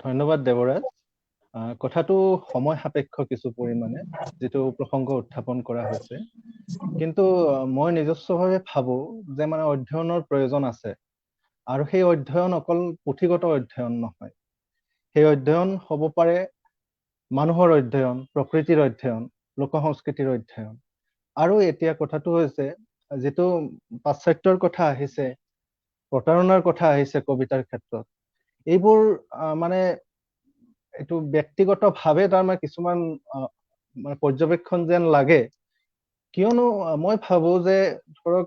ধন্যবাদ দেৱৰাজ। কথাটো সময় সাপেক্ষ কিছু পৰিমাণে যিটো প্ৰসংগ উত্থাপন কৰা হৈছে, কিন্তু মই নিজস্বভাৱে ভাবো যে মানে অধ্যয়নৰ প্ৰয়োজন আছে, আৰু সেই অধ্যয়ন অকল পুথিগত অধ্যয়ন নহয়, সেই অধ্যয়ন হ'ব পাৰে মানুহৰ অধ্যয়ন, প্ৰকৃতিৰ অধ্যয়ন, লোক সংস্কৃতিৰ অধ্যয়ন। আৰু এতিয়া কথাটো হৈছে যিটো পাশ্চাত্যৰ কথা আহিছে, প্ৰতাৰণাৰ কথা আহিছে কবিতাৰ ক্ষেত্ৰত, এইবোৰ মানে এইটো ব্যক্তিগতভাৱে তাৰমানে কিছুমান মানে পৰ্যবেক্ষণ যেন লাগে। কিয়নো মই ভাবো যে ধৰক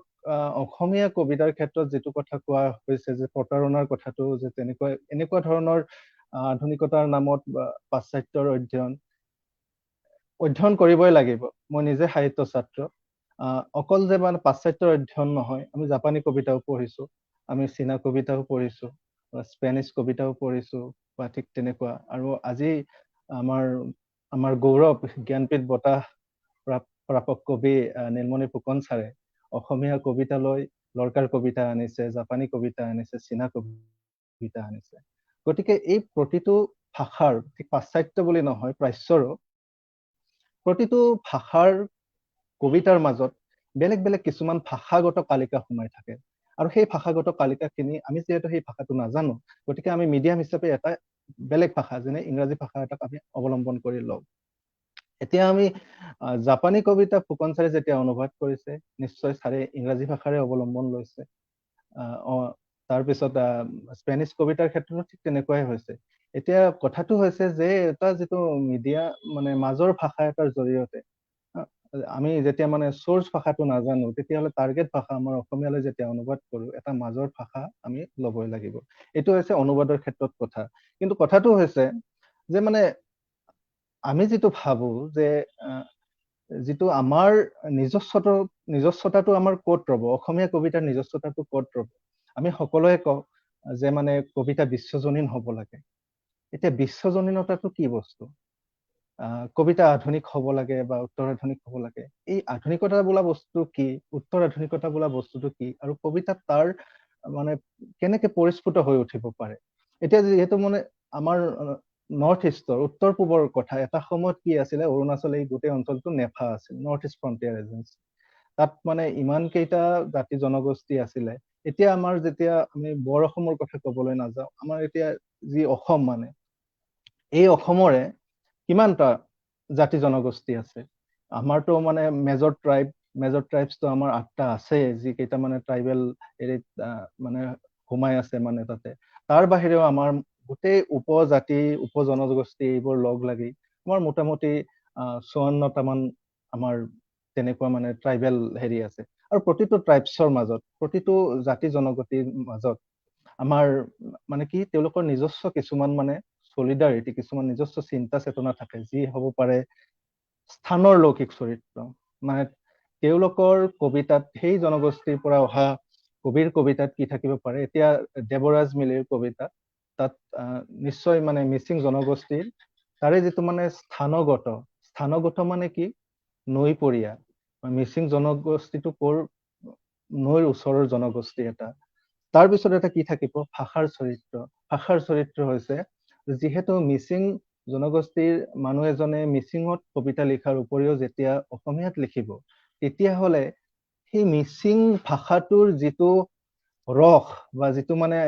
অসমীয়া কবিতাৰ ক্ষেত্ৰত যিটো কথা কোৱা হৈছে যে প্ৰতাৰণাৰ কথাটো, যে তেনেকুৱা এনেকুৱা ধৰণৰ আধুনিকতাৰ নামত পাশ্চাত্যৰ অধ্যয়ন অধ্যয়ন কৰিবই লাগিব। মই নিজে সাহিত্য ছাত্ৰ, অকল যে মানে পাশ্চাত্যৰ অধ্যয়ন নহয়, আমি জাপানী কবিতাও পঢ়িছো, আমি চীনা কবিতাও পঢ়িছো, স্পেনিছ কবিতাও পঢ়িছো, বা ঠিক তেনেকুৱা। আৰু আজি আমাৰ আমাৰ গৌৰৱ জ্ঞানপীঠ বঁটা প্ৰাপক কবি নীলমণি ফুকন ছাৰে অসমীয়া কবিতালৈ লৰ্কাৰ কবিতা আনিছে, জাপানী কবিতা আনিছে, চীনা কবিতা আনিছে। গতিকে এই প্ৰতিটো ভাষাৰ, ঠিক পাশ্চাত্য বুলি নহয়, প্ৰাচ্যৰো প্ৰতিটো ভাষাৰ কবিতাৰ মাজত বেলেগ বেলেগ কিছুমান ভাষাগত কালিকা সোমাই থাকে, আৰু সেই ভাষাগত কালিকাখিনি আমি যিহেতু সেই ভাষাটো নাজানো, গতিকে আমি মিডিয়াম হিচাপে এটা বেলেগ ভাষা যেনে ইংৰাজী ভাষা এটাক আমি অৱলম্বন কৰি লওঁ। এতিয়া আমি জাপানী কবিতা ফুকন ছাৰে যেতিয়া অনুবাদ কৰিছে, নিশ্চয় ছাৰে ইংৰাজী ভাষাৰে অৱলম্বন লৈছে। তাৰপিছত স্পেনিছ কবিতাৰ ক্ষেত্ৰতো ঠিক তেনেকুৱাই হৈছে। এতিয়া কথাটো হৈছে যে এটা যিটো মিডিয়া মানে মাজৰ ভাষা এটাৰ জৰিয়তে আমি যেতিয়া মানে চ'ৰ্চ ভাষাটো নাজানো, তেতিয়াহ'লে টাৰ্গেট ভাষা আমাৰ অসমীয়ালৈ যেতিয়া অনুবাদ কৰোঁ, এটা মাজৰ ভাষা আমি ল'বই লাগিব। এইটো হৈছে অনুবাদৰ ক্ষেত্ৰত কথা। কিন্তু কথাটো হৈছে যে মানে আমি যিটো ভাবো যে যিটো আমাৰ নিজস্বতাটো আমাৰ ক'ত ৰ'ব, অসমীয়া কবিতাৰ নিজস্বতাটো ক'ত ৰ'ব? আমি সকলোৱে কওঁ যে মানে কবিতা বিশ্বজনীন হ'ব লাগে। এতিয়া বিশ্বজনীনতাটো কি বস্তু? কবিতা আধুনিক হ'ব লাগে বা উত্তৰ আধুনিক হ'ব লাগে। এই আধুনিকতা বোলা বস্তুটো কি, উত্তৰ আধুনিকতা বোলা বস্তুটো কি, আৰু কবিতাত তাৰ মানে কেনেকে পৰিস্ফুট হৈ উঠিব পাৰে? এতিয়া যিহেতু মানে আমাৰ নৰ্থ ইষ্টৰ, উত্তৰ পূবৰ কথা, এটা সময়ত কি আছিলে, অৰুণাচল এই গোটেই অঞ্চলটো নেফা আছিল, নৰ্থ ইষ্ট ফ্ৰণ্টিয়াৰ এজেঞ্চি। তাত মানে ইমান কেইটা জাতি জনগোষ্ঠী আছিলে। এতিয়া আমাৰ যেতিয়া আমি বৰ অসমৰ কথা ক'বলৈ নাযাওঁ, আমাৰ এতিয়া যি অসম, মানে এই অসমৰে কিমানটা জাতি জনগোষ্ঠী আছে? আমাৰতো মানে মেজৰ ট্ৰাইবছটো আমাৰ 8টা আছে, যিকেইটা মানে ট্ৰাইবেল হেৰিত মানে সোমাই আছে মানে তাতে। তাৰ বাহিৰেও আমাৰ গোটেই উপজাতি, উপজনগোষ্ঠী এইবোৰ লগ লাগি আমাৰ মোটামুটি 54টামান আমাৰ তেনেকুৱা মানে ট্ৰাইবেল হেৰি আছে। আৰু প্ৰতিটো ট্ৰাইবছৰ মাজত, প্ৰতিটো জাতি জনগোষ্ঠীৰ মাজত আমাৰ মানে কি তেওঁলোকৰ নিজস্ব কিছুমান মানে চলিডাৰিটি, কিছুমান নিজস্ব চিন্তা চেতনা থাকে, যি হ'ব পাৰে স্থানৰ লৌকিক চৰিত্ৰ। মানে তেওঁলোকৰ কবিতাত, সেই জনগোষ্ঠীৰ পৰা অহা কবিৰ কবিতাত কি থাকিব পাৰে? এতিয়া দেৱৰাজ মিলিৰ কবিতা, তাত নিশ্চয় মানে মিচিং জনগোষ্ঠীৰ তাৰে যিটো মানে স্থানগত মানে কি, নৈপৰীয়া মিচিং জনগোষ্ঠীটো ক'ৰ, নৈৰ ওচৰৰ জনগোষ্ঠী এটা। তাৰপিছত এটা কি থাকিব, ভাষাৰ চৰিত্ৰ। ভাষাৰ চৰিত্ৰ হৈছে যিহেতু মিচিং জনগোষ্ঠীৰ মানুহ এজনে মিচিঙত কবিতা লিখাৰ উপৰিও যেতিয়া অসমীয়াত লিখিব, তেতিয়াহ'লে সেই মিচিং ভাষাটোৰ যিটো ৰস বা যিটো মানে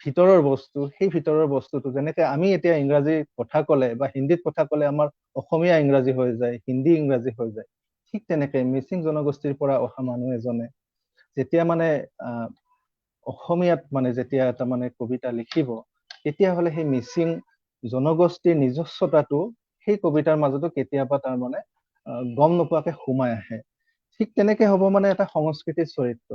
ভিতৰৰ বস্তু, সেই ভিতৰৰ বস্তুটো যেনেকে আমি এতিয়া ইংৰাজী কথা ক'লে বা হিন্দীত কথা ক'লে আমাৰ অসমীয়া ইংৰাজী হৈ যায়, হিন্দী ইংৰাজী হৈ যায়, ঠিক তেনেকে মিচিং জনগোষ্ঠীৰ পৰা অহা মানুহ এজনে যেতিয়া মানে অসমীয়াত মানে যেতিয়া এটা মানে কবিতা লিখিব, তেতিয়াহ'লে সেই মিচিং জনগোষ্ঠীৰ নিজস্বতাটো সেই কবিতাৰ মাজতো কেতিয়াবা তাৰ মানে গম নোপোৱাকে সোমাই আহে। ঠিক তেনেকে হ'ব মানে এটা সংস্কৃতিৰ চৰিত্ৰ।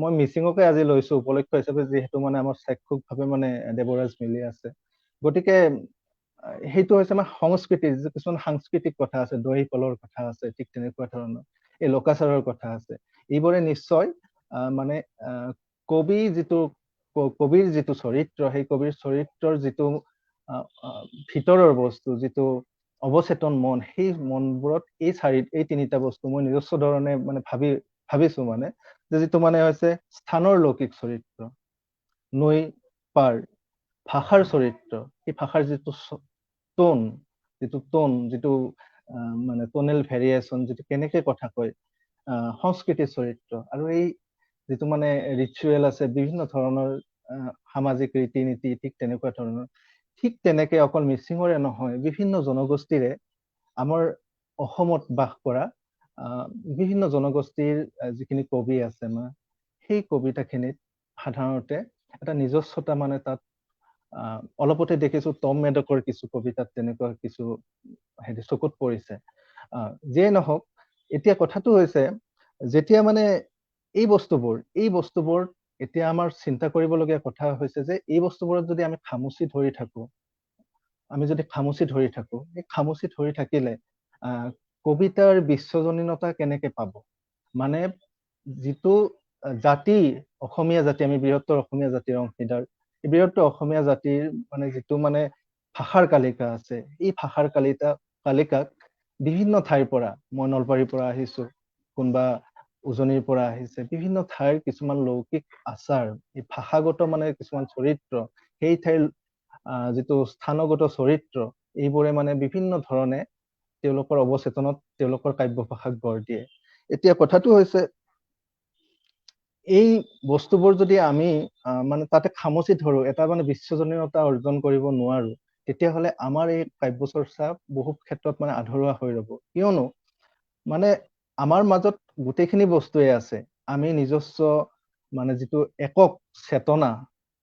মই মিচিঙকে আজি লৈছো উপলক্ষ হিচাপে, যিহেতু মানে আমাৰ চাক্ষুষভাৱে মানে দেৱৰাজ মিলি আছে। গতিকে সেইটো হৈছে আমাৰ সংস্কৃতিৰ কিছুমান সাংস্কৃতিক কথা আছে, দহি কলৰ কথা আছে, ঠিক তেনেকুৱা ধৰণৰ এই লোকাচাৰৰ কথা আছে। এইবোৰে নিশ্চয় মানে কবি যিটো কবিৰ যিটো চৰিত্ৰ, সেই কবিৰ চৰিত্ৰৰ যিটো ভিতৰৰ বস্তু, যিটো অৱচেতন মন, সেই মনবোৰত এই তিনিটা বস্তু মই নিজস্ব ধৰণে মানে ভাবিছো মানে যে যিটো মানে হৈছে স্থানৰ লৌকিক চৰিত্ৰ, নৈ পাৰ, ভাষাৰ চৰিত্ৰ, সেই ভাষাৰ যিটো টোন, যিটো মানে টোনেল ভেৰিয়েশ্যন, যিটো কেনেকে কথা কয়, সংস্কৃতিৰ চৰিত্ৰ, আৰু এই যিটো মানে ৰিচুৱেল আছে, বিভিন্ন ধৰণৰ সামাজিক ৰীতি নীতি, ঠিক তেনেকুৱা ধৰণৰ। ঠিক তেনেকে অকল মিচিঙৰে নহয়, বিভিন্ন জনগোষ্ঠীৰে আমাৰ অসমত বাস কৰা বিভিন্ন জনগোষ্ঠীৰ যিখিনি কবি আছে, মানে সেই কবিতাখিনিত সাধাৰণতে এটা নিজস্বতা মানে তাত অলপতে দেখিছো টম মেডকৰ কিছু কবিতাত তেনেকুৱা কিছু হেৰি চকুত পৰিছে। যিয়ে নহওক, এতিয়া কথাটো হৈছে যেতিয়া মানে এই বস্তুবোৰ এতিয়া আমাৰ চিন্তা কৰিবলগীয়া কথা হৈছে যে এই বস্তুবোৰত যদি আমি খামুচি ধৰি থাকো, এই খামুচি ধৰি থাকিলে কবিতাৰ বিশ্বজনীনতা কেনেকে পাব? মানে যিটো জাতি, অসমীয়া জাতি, আমি বৃহত্তৰ অসমীয়া জাতিৰ অংশীদাৰ, এই বৃহত্তৰ অসমীয়া জাতিৰ মানে যিটো মানে ভাষাৰ কালিকা আছে, এই ভাষাৰ কালিকাক বিভিন্ন ঠাইৰ পৰা, মই নলবাৰীৰ পৰা আহিছো, কোনোবা উজনিৰ পৰা আহিছে, বিভিন্ন ঠাইৰ কিছুমান লৌকিক আচাৰ, এই ভাষাগত মানে কিছুমান চৰিত্ৰ, সেই ঠাইৰ যিটো স্থানগত চৰিত্ৰ, এইবোৰে মানে বিভিন্ন ধৰণে তেওঁলোকৰ অৱচেতনত তেওঁলোকৰ কাব্য ভাষাক গঢ় দিয়ে। এতিয়া কথাটো হৈছে এই বস্তুবোৰ যদি আমি মানে তাতে খামুচি ধৰো, এটা মানে বিশ্বজনীনতা অৰ্জন কৰিব নোৱাৰো, তেতিয়াহ'লে আমাৰ এই কাব্য চৰ্চা বহু ক্ষেত্ৰত মানে আধৰুৱা হৈ ৰ'ব। কিয়নো মানে আমাৰ মাজত গোটেইখিনি বস্তুৱে আছে, আমি নিজস্ব মানে যিটো একক চেতনা,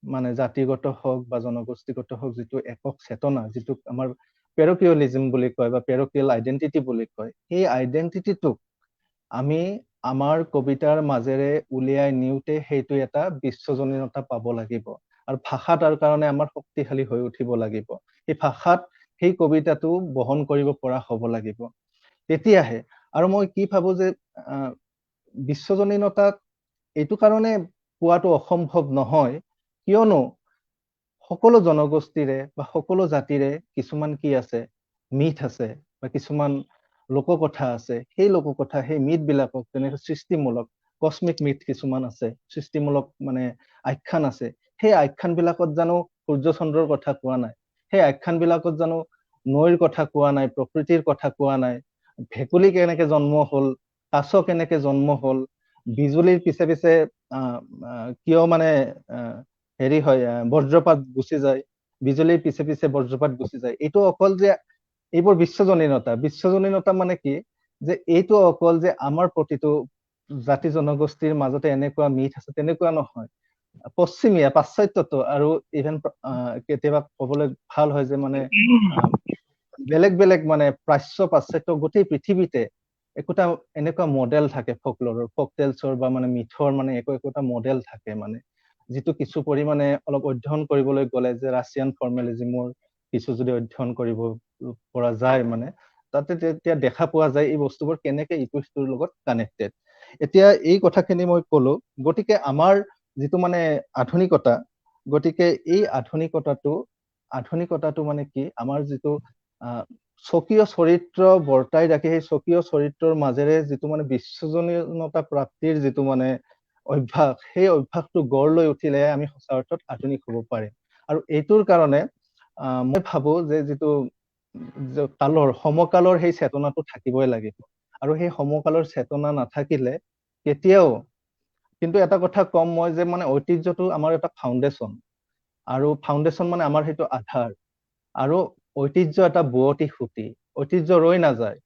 মানে জাতিগত হওক বা জনগোষ্ঠীগত হওক, যিটো একক চেতনা, যিটোক আমাৰ পেৰকিয়েলিজম বুলি কয় বা পেৰকিয়েল আইডেণ্টিটি বুলি কয়, সেই আইডেণ্টিটিটোক আমি আমাৰ কবিতাৰ মাজেৰে উলিয়াই নিওঁতে সেইটো এটা বিশ্বজনীনতা পাব লাগিব, আৰু ভাষা তাৰ কাৰণে আমাৰ শক্তিশালী হৈ উঠিব লাগিব। সেই ভাষাত সেই কবিতাটো বহন কৰিব পৰা হ'ব লাগিব, তেতিয়াহে। আৰু মই কি ভাবো যে বিশ্বজনীনতাত এইটো কাৰণে পোৱাটো অসম্ভৱ নহয়, কিয়নো সকলো জনগোষ্ঠীৰে বা সকলো জাতিৰে কিছুমান কি আছে, মিথ আছে বা কিছুমান লোককথা আছে। সেই লোককথা, সেই মিথ বিলাকক তেনেকে সৃষ্টিমূলক কচমিক মিথ কিছুমান আছে, সৃষ্টিমূলক মানে আখ্যান আছে। সেই আখ্যান বিলাকত জানো সূৰ্য চন্দ্ৰৰ কথা কোৱা নাই? সেই আখ্যান বিলাকত জানো নৈৰ কথা কোৱা নাই, প্ৰকৃতিৰ কথা কোৱা নাই? ভেকুলী কেনেকে জন্ম হল, কাছ কেনেকে জন্ম হল, বিজুলীৰ পিছে পিছে কিয় মানে হেৰি হয়, বজ্ৰপাত গুচি যায়, বিজুলীৰ পিছে পিছে বজ্ৰপাত গুচি যায়। এইটো অকল যে এইবোৰ বিশ্বজনীনতা, বিশ্বজনীনতা মানে কি যে এইটো অকল যে আমাৰ প্ৰতিটো জাতি জনগোষ্ঠীৰ মাজতে এনেকুৱা মিথ আছে তেনেকুৱা নহয়। পশ্চিমীয়া পাশ্চাত্যতো আৰু ইভেন কেতিয়াবা ক'বলৈ ভাল হয় যে মানে বেলেগ বেলেগ মানে প্ৰাচ্য পাশ্চাত্য গোটেই পৃথিৱীতে একোটা এনেকুৱা মডেল থাকে, ফকলৰৰ, ফকটেলছৰ বা মানে মিথৰ মানে একো একোটা মডেল থাকে, মানে যিটো কিছু পৰিমাণে অলপ অধ্যয়ন কৰিবলৈ গ'লে যে ৰাছিয়ান ফৰ্মেলিজিমৰ কিছু যদি অধ্যয়ন কৰিব পৰা যায়, মানে তাতে তেতিয়া দেখা পোৱা যায় এই বস্তুবোৰ কেনেকে ইটো সিটোৰ লগত কানেক্টেড। এতিয়া এই কথাখিনি মই ক'লো। গতিকে আমাৰ যিটো মানে আধুনিকতা, গতিকে এই আধুনিকতাটো মানে কি, আমাৰ যিটো স্বকীয় চৰিত্ৰ বৰ্তাই ৰাখি সেই স্বকীয় চৰিত্ৰৰ মাজেৰে যিটো মানে বিশ্বজনীনতা প্ৰাপ্তিৰ যিটো মানে অভ্যাস, সেই অভ্যাসটো গঢ় লৈ উঠিলে আমি সঁচা অৰ্থত আধুনিক হ'ব পাৰিম। আৰু এইটোৰ কাৰণে মই ভাবো যে যিটো কালৰ সমকালৰ সেই চেতনাটো থাকিবই লাগিব, আৰু সেই সমকালৰ চেতনা নাথাকিলে কেতিয়াও, কিন্তু এটা কথা কম মই যে মানে ঐতিহ্যটো আমাৰ এটা ফাউণ্ডেশ্যন, আৰু ফাউণ্ডেশ্যন মানে আমাৰ সেইটো আধাৰ, আৰু ঐতিহ্য এটা বোৱতী সুঁতি, ঐতিহ্য ৰৈ নাযায়,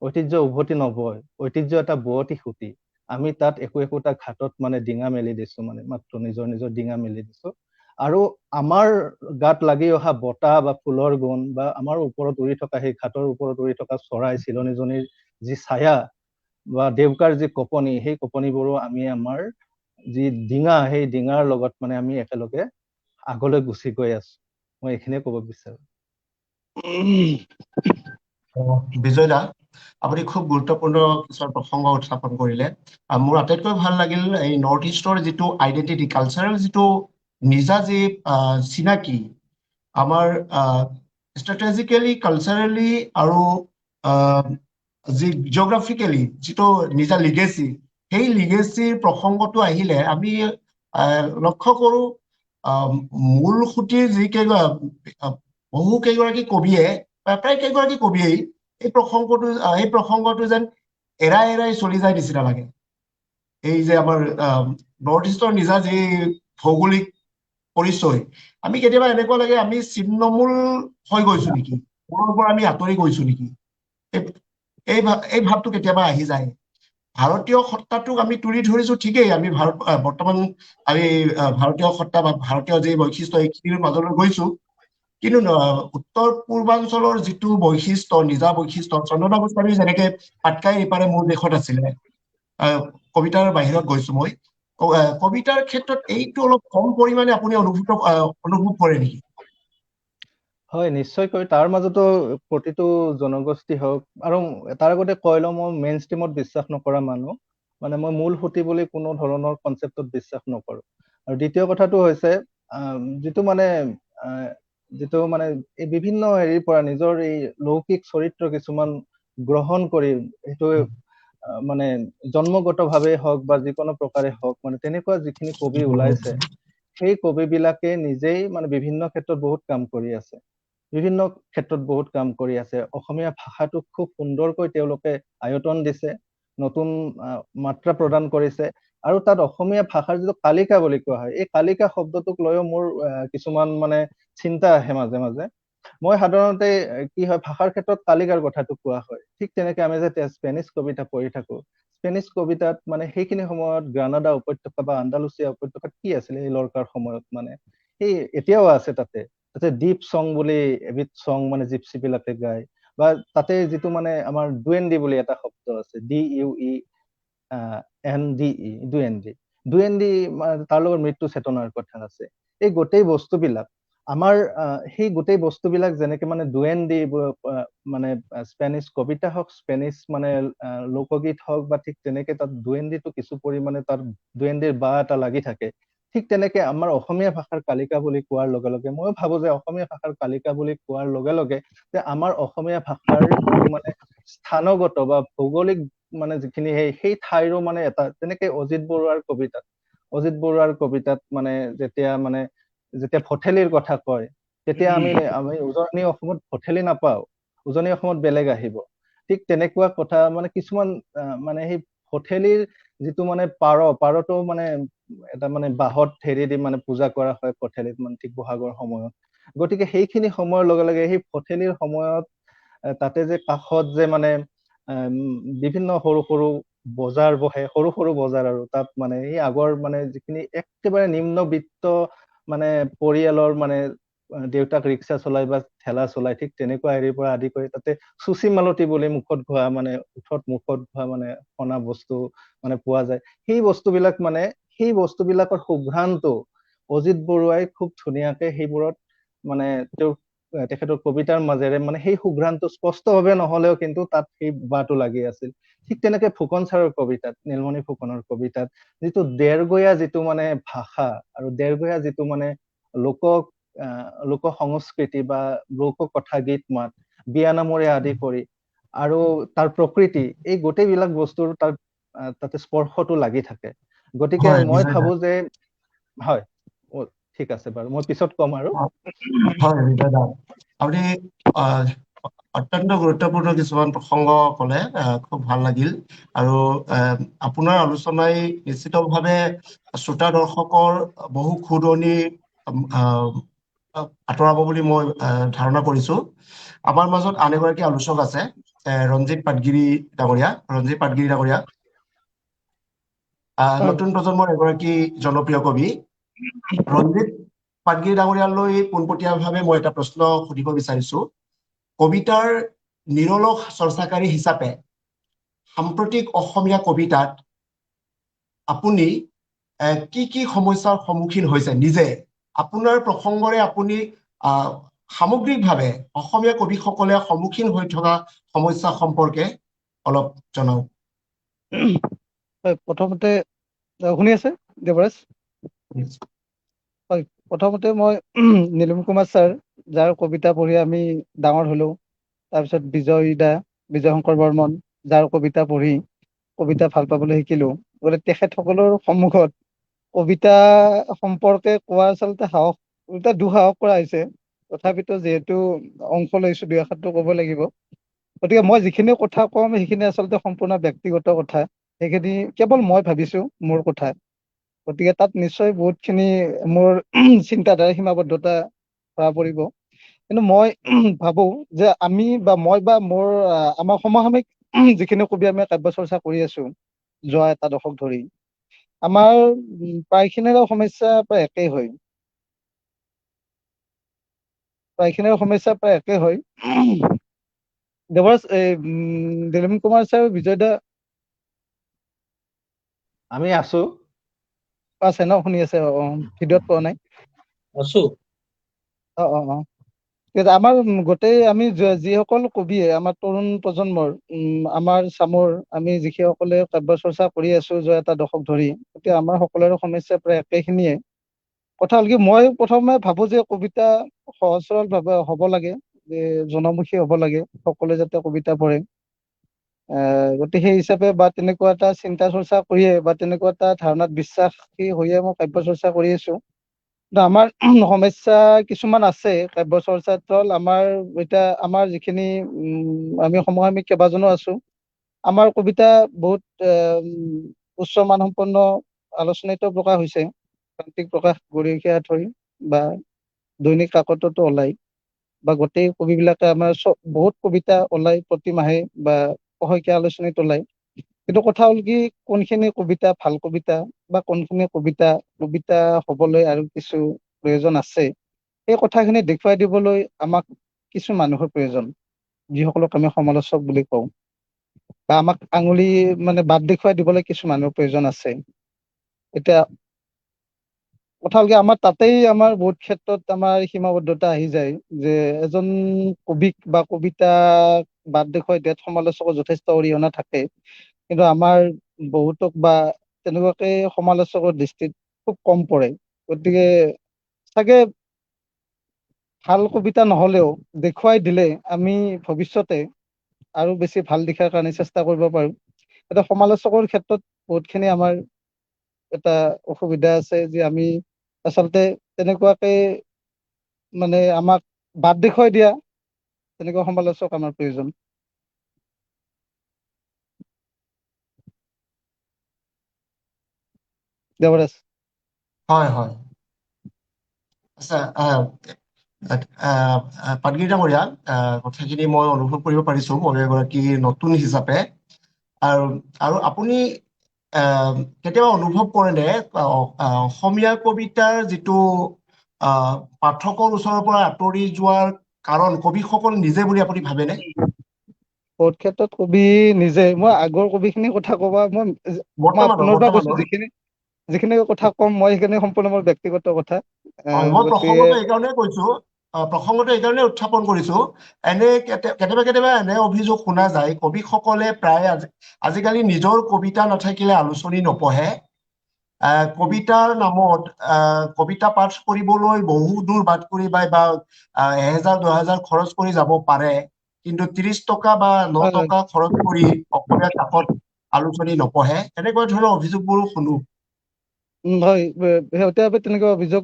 ঐতিহ্য উভতি নবয়, ঐতিহ্য এটা বোৱতী সুঁতি। আমি তাত একো একোটা ঘাটত মানে ডিঙা মেলি দিছো, মানে মাত্ৰ নিজৰ নিজৰ ডিঙা মেলি দিছো, আৰু আমাৰ গাত লাগি অহা বতাহ বা ফুলৰ গুণ বা আমাৰ ওপৰত উৰি থকা সেই ঘাটৰ ওপৰত উৰি থকা চৰাই চিলনীজনীৰ যি ছায়া বা দেউকাৰ যি কপনি, সেই কপনিবোৰো আমি আমাৰ যি ডিঙা, সেই ডিঙাৰ লগত মানে আমি একেলগে আগলৈ গুচি গৈ আছো। মই এইখিনিয়ে ক'ব বিচাৰো। বিজয় দা, আপুনি খুব গুৰুত্বপূৰ্ণ কিছুমান প্ৰসংগ উত্থাপন কৰিলে। মোৰ আটাইতকৈ ভাল লাগিল এই নৰ্থ ইষ্টৰ যিটো আইডেণ্টিটি, কালচাৰেল যিটো নিজা যি চিনাকি, আমাৰ ষ্ট্ৰেটেজিকেলি, কালচাৰেলি আৰু যি জিঅ'গ্ৰাফিকেলি যিটো নিজা লিগেচি, সেই লিগেচিৰ প্ৰসংগটো আহিলে আমি লক্ষ্য কৰোঁ মূল সুঁতিৰ যি বহু কেইগৰাকী কবিয়ে, প্ৰায় কেইগৰাকী কবিয়েই এই প্ৰসংগটো যেন এৰাই এৰাই চলি যায় নিচিনা লাগে। এই যে আমাৰ নৰ্থ ইষ্টৰ নিজা যি ভৌগোলিক পৰিচয়, আমি কেতিয়াবা এনেকুৱা লাগে আমি ছিন্নমূল হৈ গৈছো নেকি, মূলৰ পৰা আমি আঁতৰি গৈছো নেকি, এই ভাৱটো কেতিয়াবা আহি যায়। ভাৰতীয় সত্তাটোক আমি তুলি ধৰিছো ঠিকেই, আমি ভাৰত বৰ্তমান আমি ভাৰতীয় সত্তা বা ভাৰতীয় যি বৈশিষ্ট্য এইখিনিৰ মাজলৈ গৈছো, কিন্তু উত্তৰ পূৰ্বাঞ্চলৰ যিটো বৈশিষ্ট্য, নিজা বৈশিষ্ট্য, চন্দনা গোস্বামী যেনেকে পাটকাই ইপাৰে মোৰ দেশত আছিলে, কবিতাৰ বাহিৰত গৈছো মই, কবিতাৰ ক্ষেত্ৰত এইটো অলপ কম পৰিমাণে আপুনি অনুভৱ কৰে নেকি? হয়, নিশ্চয়কৈ। তাৰ মাজতো প্ৰতিটো জনগোষ্ঠী হওক, আৰু তাৰ আগতে কৈ লওঁ, মই মেইন ষ্ট্ৰীমত বিশ্বাস নকৰা মানুহ, মানে মই মূল সুঁতি বুলি কোনো ধৰণৰ কনচেপ্টত বিশ্বাস নকৰো। আৰু দ্বিতীয় কথাটো হৈছে যিটো মানে এই বিভিন্ন হেৰিৰ পৰা নিজৰ এই লৌকিক চৰিত্ৰ কিছুমান গ্ৰহণ কৰি, সেইটো মানে জন্মগতভাৱে হওক বা যিকোনো প্ৰকাৰে হওক, মানে তেনেকুৱা যিখিনি কবি ওলাইছে, সেই কবিবিলাকে নিজেই মানে বিভিন্ন ক্ষেত্ৰত বহুত কাম কৰি আছে, বিভিন্ন ক্ষেত্ৰত বহুত কাম কৰি আছে। অসমীয়া ভাষাটোক খুব সুন্দৰকৈ তেওঁলোকে আয়তন দিছে, নতুন মাত্ৰা প্ৰদান কৰিছে। আৰু তাত অসমীয়া ভাষাৰ যিটো কালিকা বুলি কোৱা হয়, এই কালিকা শব্দটোক লৈও মোৰ কিছুমান মানে চিন্তা আহে মাজে মাজে। মই সাধাৰণতে কি হয়, ভাষাৰ ক্ষেত্ৰত কালিকাৰ কথাটো কোৱা হয়। ঠিক তেনেকে আমি যেতিয়া স্পেনিছ কবিতা পঢ়ি থাকো, স্পেনিছ কবিতাত মানে সেইখিনি সময়ত গ্ৰানাডা উপত্যকা বা আন্দালুচিয়া উপত্যকাত কি আছিলে এই লৰ্কাৰ সময়ত, মানে সেই এতিয়াও আছে তাতে, তাতে দ্বীপ চং বুলি এবিধ চং মানে জিপচি বিলাকে গায়, বা তাতে যিটো মানে আমাৰ ডুৱেণ্ডি বুলি এটা শব্দ আছে, DUENDE, ডুৱেণ্ডি, ডুৱেণ্ডি তাৰ লগত মৃত্যু চেতনাৰ কথা আছে। এই গোটেই বস্তুবিলাক আমাৰ সেই গোটেই বস্তুবিলাক যেনেকে মানে ডুৱেণ্ডি মানে স্পেনিছ কবিতা হওক, স্পেনিছ মানে লোকগীত হওক, বা ঠিক তেনেকে তাত ডুৱেণ্ডিটো কিছু পৰিমাণে তাত ডুৱেণ্ডিৰ বা এটা লাগি থাকে। ঠিক তেনেকে আমাৰ অসমীয়া ভাষাৰ কালিকা বুলি কোৱাৰ লগে লগে মই ভাবো যে অসমীয়া ভাষাৰ কালিকা বুলি কোৱাৰ লগে লগে যে আমাৰ অসমীয়া ভাষাৰ মানে স্থানগত বা ভৌগোলিক মানে যিখিনি সেই ঠাইৰো মানে এটা, তেনেকে অজিত বৰুৱাৰ কবিতাত, অজিত বৰুৱাৰ কবিতাত মানে যেতিয়া ভঠেলিৰ কথা কয়, তেতিয়া আমি আমি উজনি অসমত ভঠেলি নাপাওঁ, উজনি অসমত বেলেগ আহিব। ঠিক তেনেকুৱা কথা মানে কিছুমান মানে সেই ভঠেলিৰ যিটো মানে পাৰটো মানে এটা মানে বাঁহত হেৰি দি মানে পূজা কৰা হয় ভঠেলিত, মানে ঠিক বহাগৰ সময়ত। গতিকে সেইখিনি সময়ৰ লগে লগে সেই ভঠেলিৰ সময়ত তাতে যে কাষত যে মানে বিভিন্ন সৰু সৰু বজাৰ বহে, সৰু সৰু বজাৰ, আৰু তাত মানে এই আগৰ মানে যিখিনি একেবাৰে নিম্নবিত্ত মানে পৰিয়ালৰ মানে দেউতাক ৰিক্সা চলাই বা ঠেলা চলাই, ঠিক তেনেকুৱা হেৰিৰ পৰা আদি কৰি তাতে চুচি মালতী বুলি মুখত ঘঁহা মানে ওঠত মুখত ঘঁহা মানে সনা বস্তু মানে পোৱা যায়। সেই বস্তুবিলাক মানে সেই বস্তুবিলাকৰ সুঘ্ৰাণটো অজিত বৰুৱাই খুব ধুনীয়াকে সেইবোৰত মানে তেওঁ তেখেতৰ কবিতাৰ মাজেৰে মানে সেই সুঘ্ৰাণটো স্পষ্টভাৱে নহলেও কিন্তু তাত সেই বাটো লাগি আছিল। ঠিক তেনেকে ফুকন ছাৰৰ কবিতাত, নীলমণি ফুকনৰ কবিতাত যিটো দেৰগঞা যিটো মানে ভাষা আৰু দেৰগঞা যিটো মানে লোক লোক সংস্কৃতি বা লোক কথা গীত মাত বিয়ানামৰে আদি কৰি আৰু তাৰ প্ৰকৃতি, এই গোটেইবিলাক বস্তুৰ তাৰ তাতে স্পৰ্শটো লাগি থাকে। গতিকে মই ভাবো যে হয়, ঠিক আছে বাৰু, মই পিছত কম আৰু। হয় আপুনি অত্যন্ত গুৰুত্বপূৰ্ণ কিছুমান প্ৰসংগ ক'লে, খুব ভাল লাগিল। আৰু আপোনাৰ আলোচনাই নিশ্চিতভাৱে শ্ৰোতা দৰ্শকৰ বহু খুদনি আঁতৰাব বুলি মই ধাৰণা কৰিছো। আমাৰ মাজত আন এগৰাকী আলোচক আছে, ৰঞ্জিত পাটগিৰি ডাঙৰীয়া। ৰঞ্জিত পাটগিৰি ডাঙৰীয়া নতুন প্ৰজন্মৰ এগৰাকী জনপ্ৰিয় কবি। ৰঞ্জিত পাটগিৰি ডাঙৰীয়ালৈ পোনপটীয়াভাৱে মই এটা প্ৰশ্ন সুধিব বিচাৰিছো। কবিতাৰ নিৰলস চৰ্চাকাৰী হিচাপে সাম্প্ৰতিক অসমীয়া কবিতাত আপুনি কি কি সমস্যাৰ সন্মুখীন হৈছে নিজে? আপোনাৰ প্ৰসংগৰে আপুনি সামগ্ৰিকভাৱে অসমীয়া কবিসকলে সন্মুখীন হৈ থকা সমস্যা সম্পৰ্কে অলপ জনাওক। হয়, প্ৰথমতে শুনি আছে দেৱৰাজ? হয়, প্ৰথমতে মই নীলিম কুমাৰ ছাৰ, যাৰ কবিতা পঢ়ি আমি ডাঙৰ হলো, তাৰপিছত বিজয় দা, বিজয় শংকৰ বৰ্মন, যাৰ কবিতা পঢ়ি কবিতা ভাল পাবলৈ শিকিলো, গতিকে তেখেতসকলৰ সন্মুখত কবিতা সম্পৰ্কে কোৱা আচলতে সাহস, দুঃসাহস কৰা হৈছে, তথাপিতো যিহেতু অংশ লৈছো দুই এষাৰটো ক'ব লাগিব। গতিকে মই যিখিনি কথা কম সেইখিনি আচলতে সম্পূৰ্ণ ব্যক্তিগত কথা, সেইখিনি কেৱল মই ভাবিছো মোৰ কথা, গতিকে তাত নিশ্চয় বহুতখিনি মোৰ চিন্তাধাৰা সীমাবদ্ধতা ধৰা পৰিব। কিন্তু মই ভাবো যে আমি বা মই বা মোৰ আমাৰ সমসাময়িক যিখিনি কবি আমি কাব্য চৰ্চা কৰি আছো যোৱা এটা দশক ধৰি, আমাৰ প্ৰায়খিনিৰে সমস্যা প্ৰায় একেই হয়, প্ৰায়খিনিৰে সমস্যা প্ৰায় একেই হয়। দেৱৰাজ, এই নীলিম কুমাৰ ছাৰ, বিজয় দা আমি আছো, আছে ন? শুনি আছে? অ, ভিডিঅ'ত পোৱা নাই। আছো। অ অ অ আমাৰ গোটেই আমি যিসকল কবিয়ে আমাৰ তৰুণ প্ৰজন্মৰ আমাৰ চামৰ আমি যিসকলে কাব্য চৰ্চা কৰি আছো যোৱা এটা দশক ধৰি, এতিয়া আমাৰ সকলোৰে সমস্যা প্ৰায় একেখিনিয়ে। কথা হ'ল কি, মই প্ৰথমে ভাবো যে কবিতা সহজ সৰল ভাৱে হ'ব লাগে, যে জনমুখী হ'ব লাগে, সকলোৱে যাতে কবিতা পঢ়ে। গতিকে সেই হিচাপে বা তেনেকুৱা এটা চিন্তা চৰ্চা কৰিয়ে বা তেনেকুৱা এটা ধাৰণাত বিশ্বাসী হৈয়ে মই কাব্য চৰ্চা কৰি আছো। আমাৰ সমস্যা কিছুমান আছে কাব্য চৰ্চাত। হ'ল আমাৰ এতিয়া আমাৰ যিখিনি আমি সমসাময়িক কেইবাজনো আছো, আমাৰ কবিতা বহুত উচ্চ মানসম্পন্ন আলোচনীতো প্ৰকাশ হৈছে, প্ৰান্তিক প্ৰকাশ, গৰীয়সী আঁঠৰি বা দৈনিক কাকততো ওলায়। বা গোটেই কবিবিলাকে আমাৰ বহুত কবিতা ওলাই প্ৰতিমাহে বা পষেকীয়া আলোচনীত ওলায়। কিন্তু কথা হ'ল কি, কোনখিনি কবিতা ভাল কবিতা বা কোনখিনি কবিতা কবিতা হবলৈ আৰু কিছু প্ৰয়োজন আছে, সেই কথাখিনি দেখুৱাই দিবলৈ আমাক কিছু মানুহৰ প্ৰয়োজন, যিসকলক আমি সমালোচক বুলি কওঁ, বা আমাক আঙুলি মানে বাট দেখুৱাই দিবলৈ কিছু মানুহৰ প্ৰয়োজন আছে। এতিয়া কথা হ'ল কি, আমাৰ তাতেই আমাৰ বহুত ক্ষেত্ৰত আমাৰ সীমাবদ্ধতা আহি যায় যে এজন কবিক বা কবিতাক বাট দেখুৱাই দিয়াত সমালোচকৰ যথেষ্ট অৰিহণা থাকে, কিন্তু আমাৰ বহুতক বা তেনেকুৱাকে সমালোচকৰ দৃষ্টিত খুব কম পৰে। গতিকে চাগে ভাল কবিতা নহলেও দেখুৱাই দিলে আমি ভৱিষ্যতে আৰু বেছি ভাল লিখাৰ কাৰণে চেষ্টা কৰিব পাৰো। এটা সমালোচকৰ ক্ষেত্ৰত বহুতখিনি আমাৰ এটা অসুবিধা আছে যে আমি আচলতে তেনেকুৱাকে মানে আমাক বাট দেখুৱাই দিয়া তেনেকুৱা সমালোচক আমাৰ প্ৰয়োজন। দেৱৰাজ। হয় হয়, আচ্ছা, পাটগিৰি ডাঙৰীয়া, কথাখিনি মই অনুভৱ কৰিব পাৰিছো, মই এগৰাকী নতুন হিচাপে। আৰু আৰু আপুনি কেতিয়াবা অনুভৱ কৰেনে অসমীয়া কবিতাৰ যিটো পাঠকৰ ওচৰৰ পৰা আঁতৰি যোৱাৰ কাৰণ কবিসকল নিজে বুলি আপুনি ভাবেনে? বহুত ক্ষেত্ৰত কবি নিজে। মই আগৰ কবিখিনিৰ কথা কবা মই পুনৰবাৰ কৈছো, যিখিনি যিখিনি কথা কম মই সেইখিনি সম্পূৰ্ণ মোৰ ব্যক্তিগত কথা। মই প্ৰসংগটো এইকাৰণে কৈছো, প্ৰসংগটো এইকাৰণে উত্থাপন কৰিছো, এনে কেতিয়াবা কেতিয়াবা এনে অভিযোগ শুনা যায় কবিসকলে প্ৰায় আজিকালি নিজৰ কবিতা নাথাকিলে আলোচনী নপঢ়ে, কবিতাৰ নামত কবিতা পাঠ কৰিবলৈ বহু দূৰ বাট কৰি বা 1000 2000 খৰচ কৰি যাব পাৰে, কিন্তু 30 টকা বা 9 টকা খৰচ কৰি অসমীয়া কাকত আলোচনী নপঢ়ে, এনেকুৱা ধৰণৰ অভিযোগবোৰো শুনো। হয়, শেহতীয়াভাৱে তেনেকুৱা অভিযোগ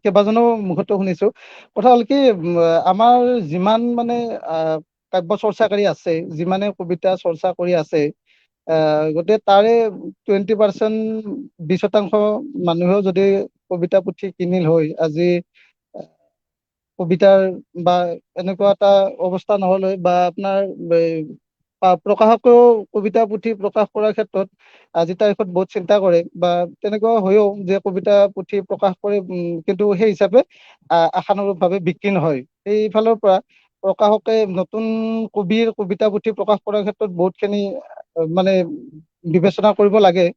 কেইবাজনো মুখতো শুনিছো। কথা হ'ল কি, আমাৰ যিমান মানে কাব্য চৰ্চাকাৰী আছে, যিমানে কবিতা চৰ্চা কৰি আছে, গোটেই তাৰে 20% 20% মানুহেও যদি কবিতা পুথি কিনিল হৈ আজি কবিতাৰ বা এনেকুৱা এটা অৱস্থা নহ'ল হয়, বা আপোনাৰ প্ৰকাশকেও কবিতা পুথি প্ৰকাশ কৰাৰ ক্ষেত্ৰত আজিৰ তাৰিখত বহুত চিন্তা কৰে, বা তেনেকুৱা হয়ও যে কবিতা পুথি প্ৰকাশ কৰে, কিন্তু সেই হিচাপে আশানুৰূপভাৱে বিক্ৰী নহয়। সেইফালৰ পৰা প্ৰকাশকে নতুন কবিৰ কবিতা পুথি প্ৰকাশ কৰাৰ ক্ষেত্ৰত বহুতখিনি মানে বিবেচনা কৰিব লাগে।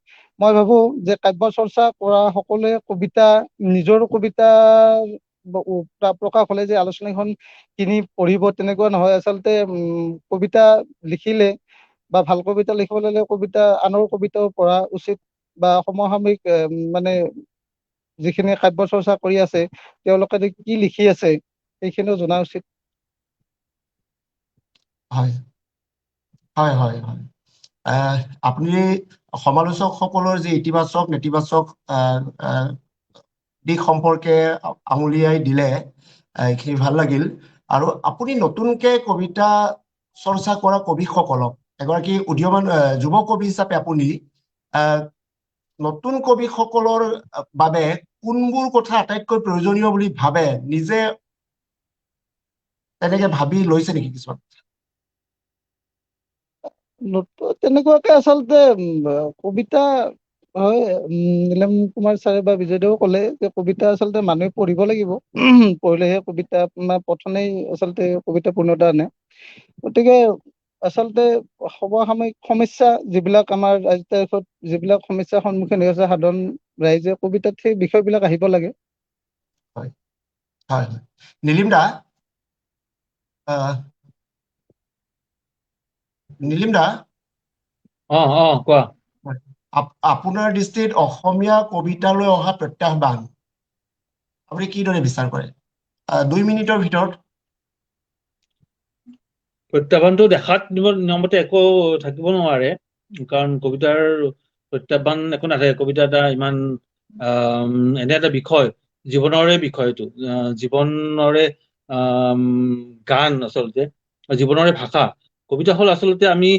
মই ভাবো যে কাব্য চৰ্চা কৰা সকলোৱে কবিতা, নিজৰ কবিতা প্ৰকাশ হলে যে আলোচনীখন কিনি পঢ়িব তেনেকুৱা নহয়। আচলতে কবিতা লিখিলে বা ভাল কবিতা লিখিবলৈ হলে কবিতা আনৰ কবিতাও পঢ়া উচিত, বা সমসাময়িক মানে যিখিনি কাব্য চৰ্চা কৰি আছে তেওঁলোকে কি লিখি আছে সেইখিনিও জনা উচিত। হয় হয় হয় হয়, আপুনি সমালোচকসকলৰ যি ইতিবাচক নেতিবাচক দিশ সম্পৰ্কে আঙুলিয়াই দিলে, এইখিনি ভাল লাগিল। আৰু আপুনি নতুনকে কবিতা চৰ্চা কৰা কবিসকলক, এগৰাকী উদীয়মান যুৱ কবি হিচাপে আপুনি নতুন কবিসকলৰ বাবে কোনবোৰ কথা আটাইতকৈ প্ৰয়োজনীয় বুলি ভাবে, নিজে তেনেকে ভাবি লৈছে নেকি কিছুমান? তেনেকুৱাকে আচলতে কবিতা হয়, নীলম কুমাৰ ছাৰে বা বিজয় দেৱে ক'লে যে কবিতা আচলতে মানুহে পঢ়িব লাগিব, পঢ়িলেহে কবিতা পঠনেই আচলতে কবিতা পূৰ্ণতা আনে। গতিকে আচলতে সমসাময়িক সমস্যা যিবিলাক আমাৰ আজিৰ তাৰিখত যিবিলাক সমস্যাৰ সন্মুখীন হৈ আছে সাধাৰণ ৰাইজে, কবিতাত সেই বিষয়বিলাক আহিব লাগে। হয় হয় হয়, নীলিম দা, নীলিম দা, অ অ কোৱা। আপোনাৰ দৃষ্টিত অসমীয়া কবিতালৈ অহা প্ৰত্যাহ্বান আপুনি কিদৰে বিচাৰ কৰে? 2 মিনিটৰ ভিতৰত। প্ৰত্যাহ্বানটো দেখাত নিয়মতে একো থাকিব নোৱাৰে, কাৰণ কবিতাৰ প্ৰত্যাহ্বান একো নাথাকে। কবিতা এটা ইমান এনে এটা বিষয়, জীৱনৰে বিষয়টো, জীৱনৰে গান, আচলতে জীৱনৰে ভাষা। কবিতা হ'ল আচলতে আমি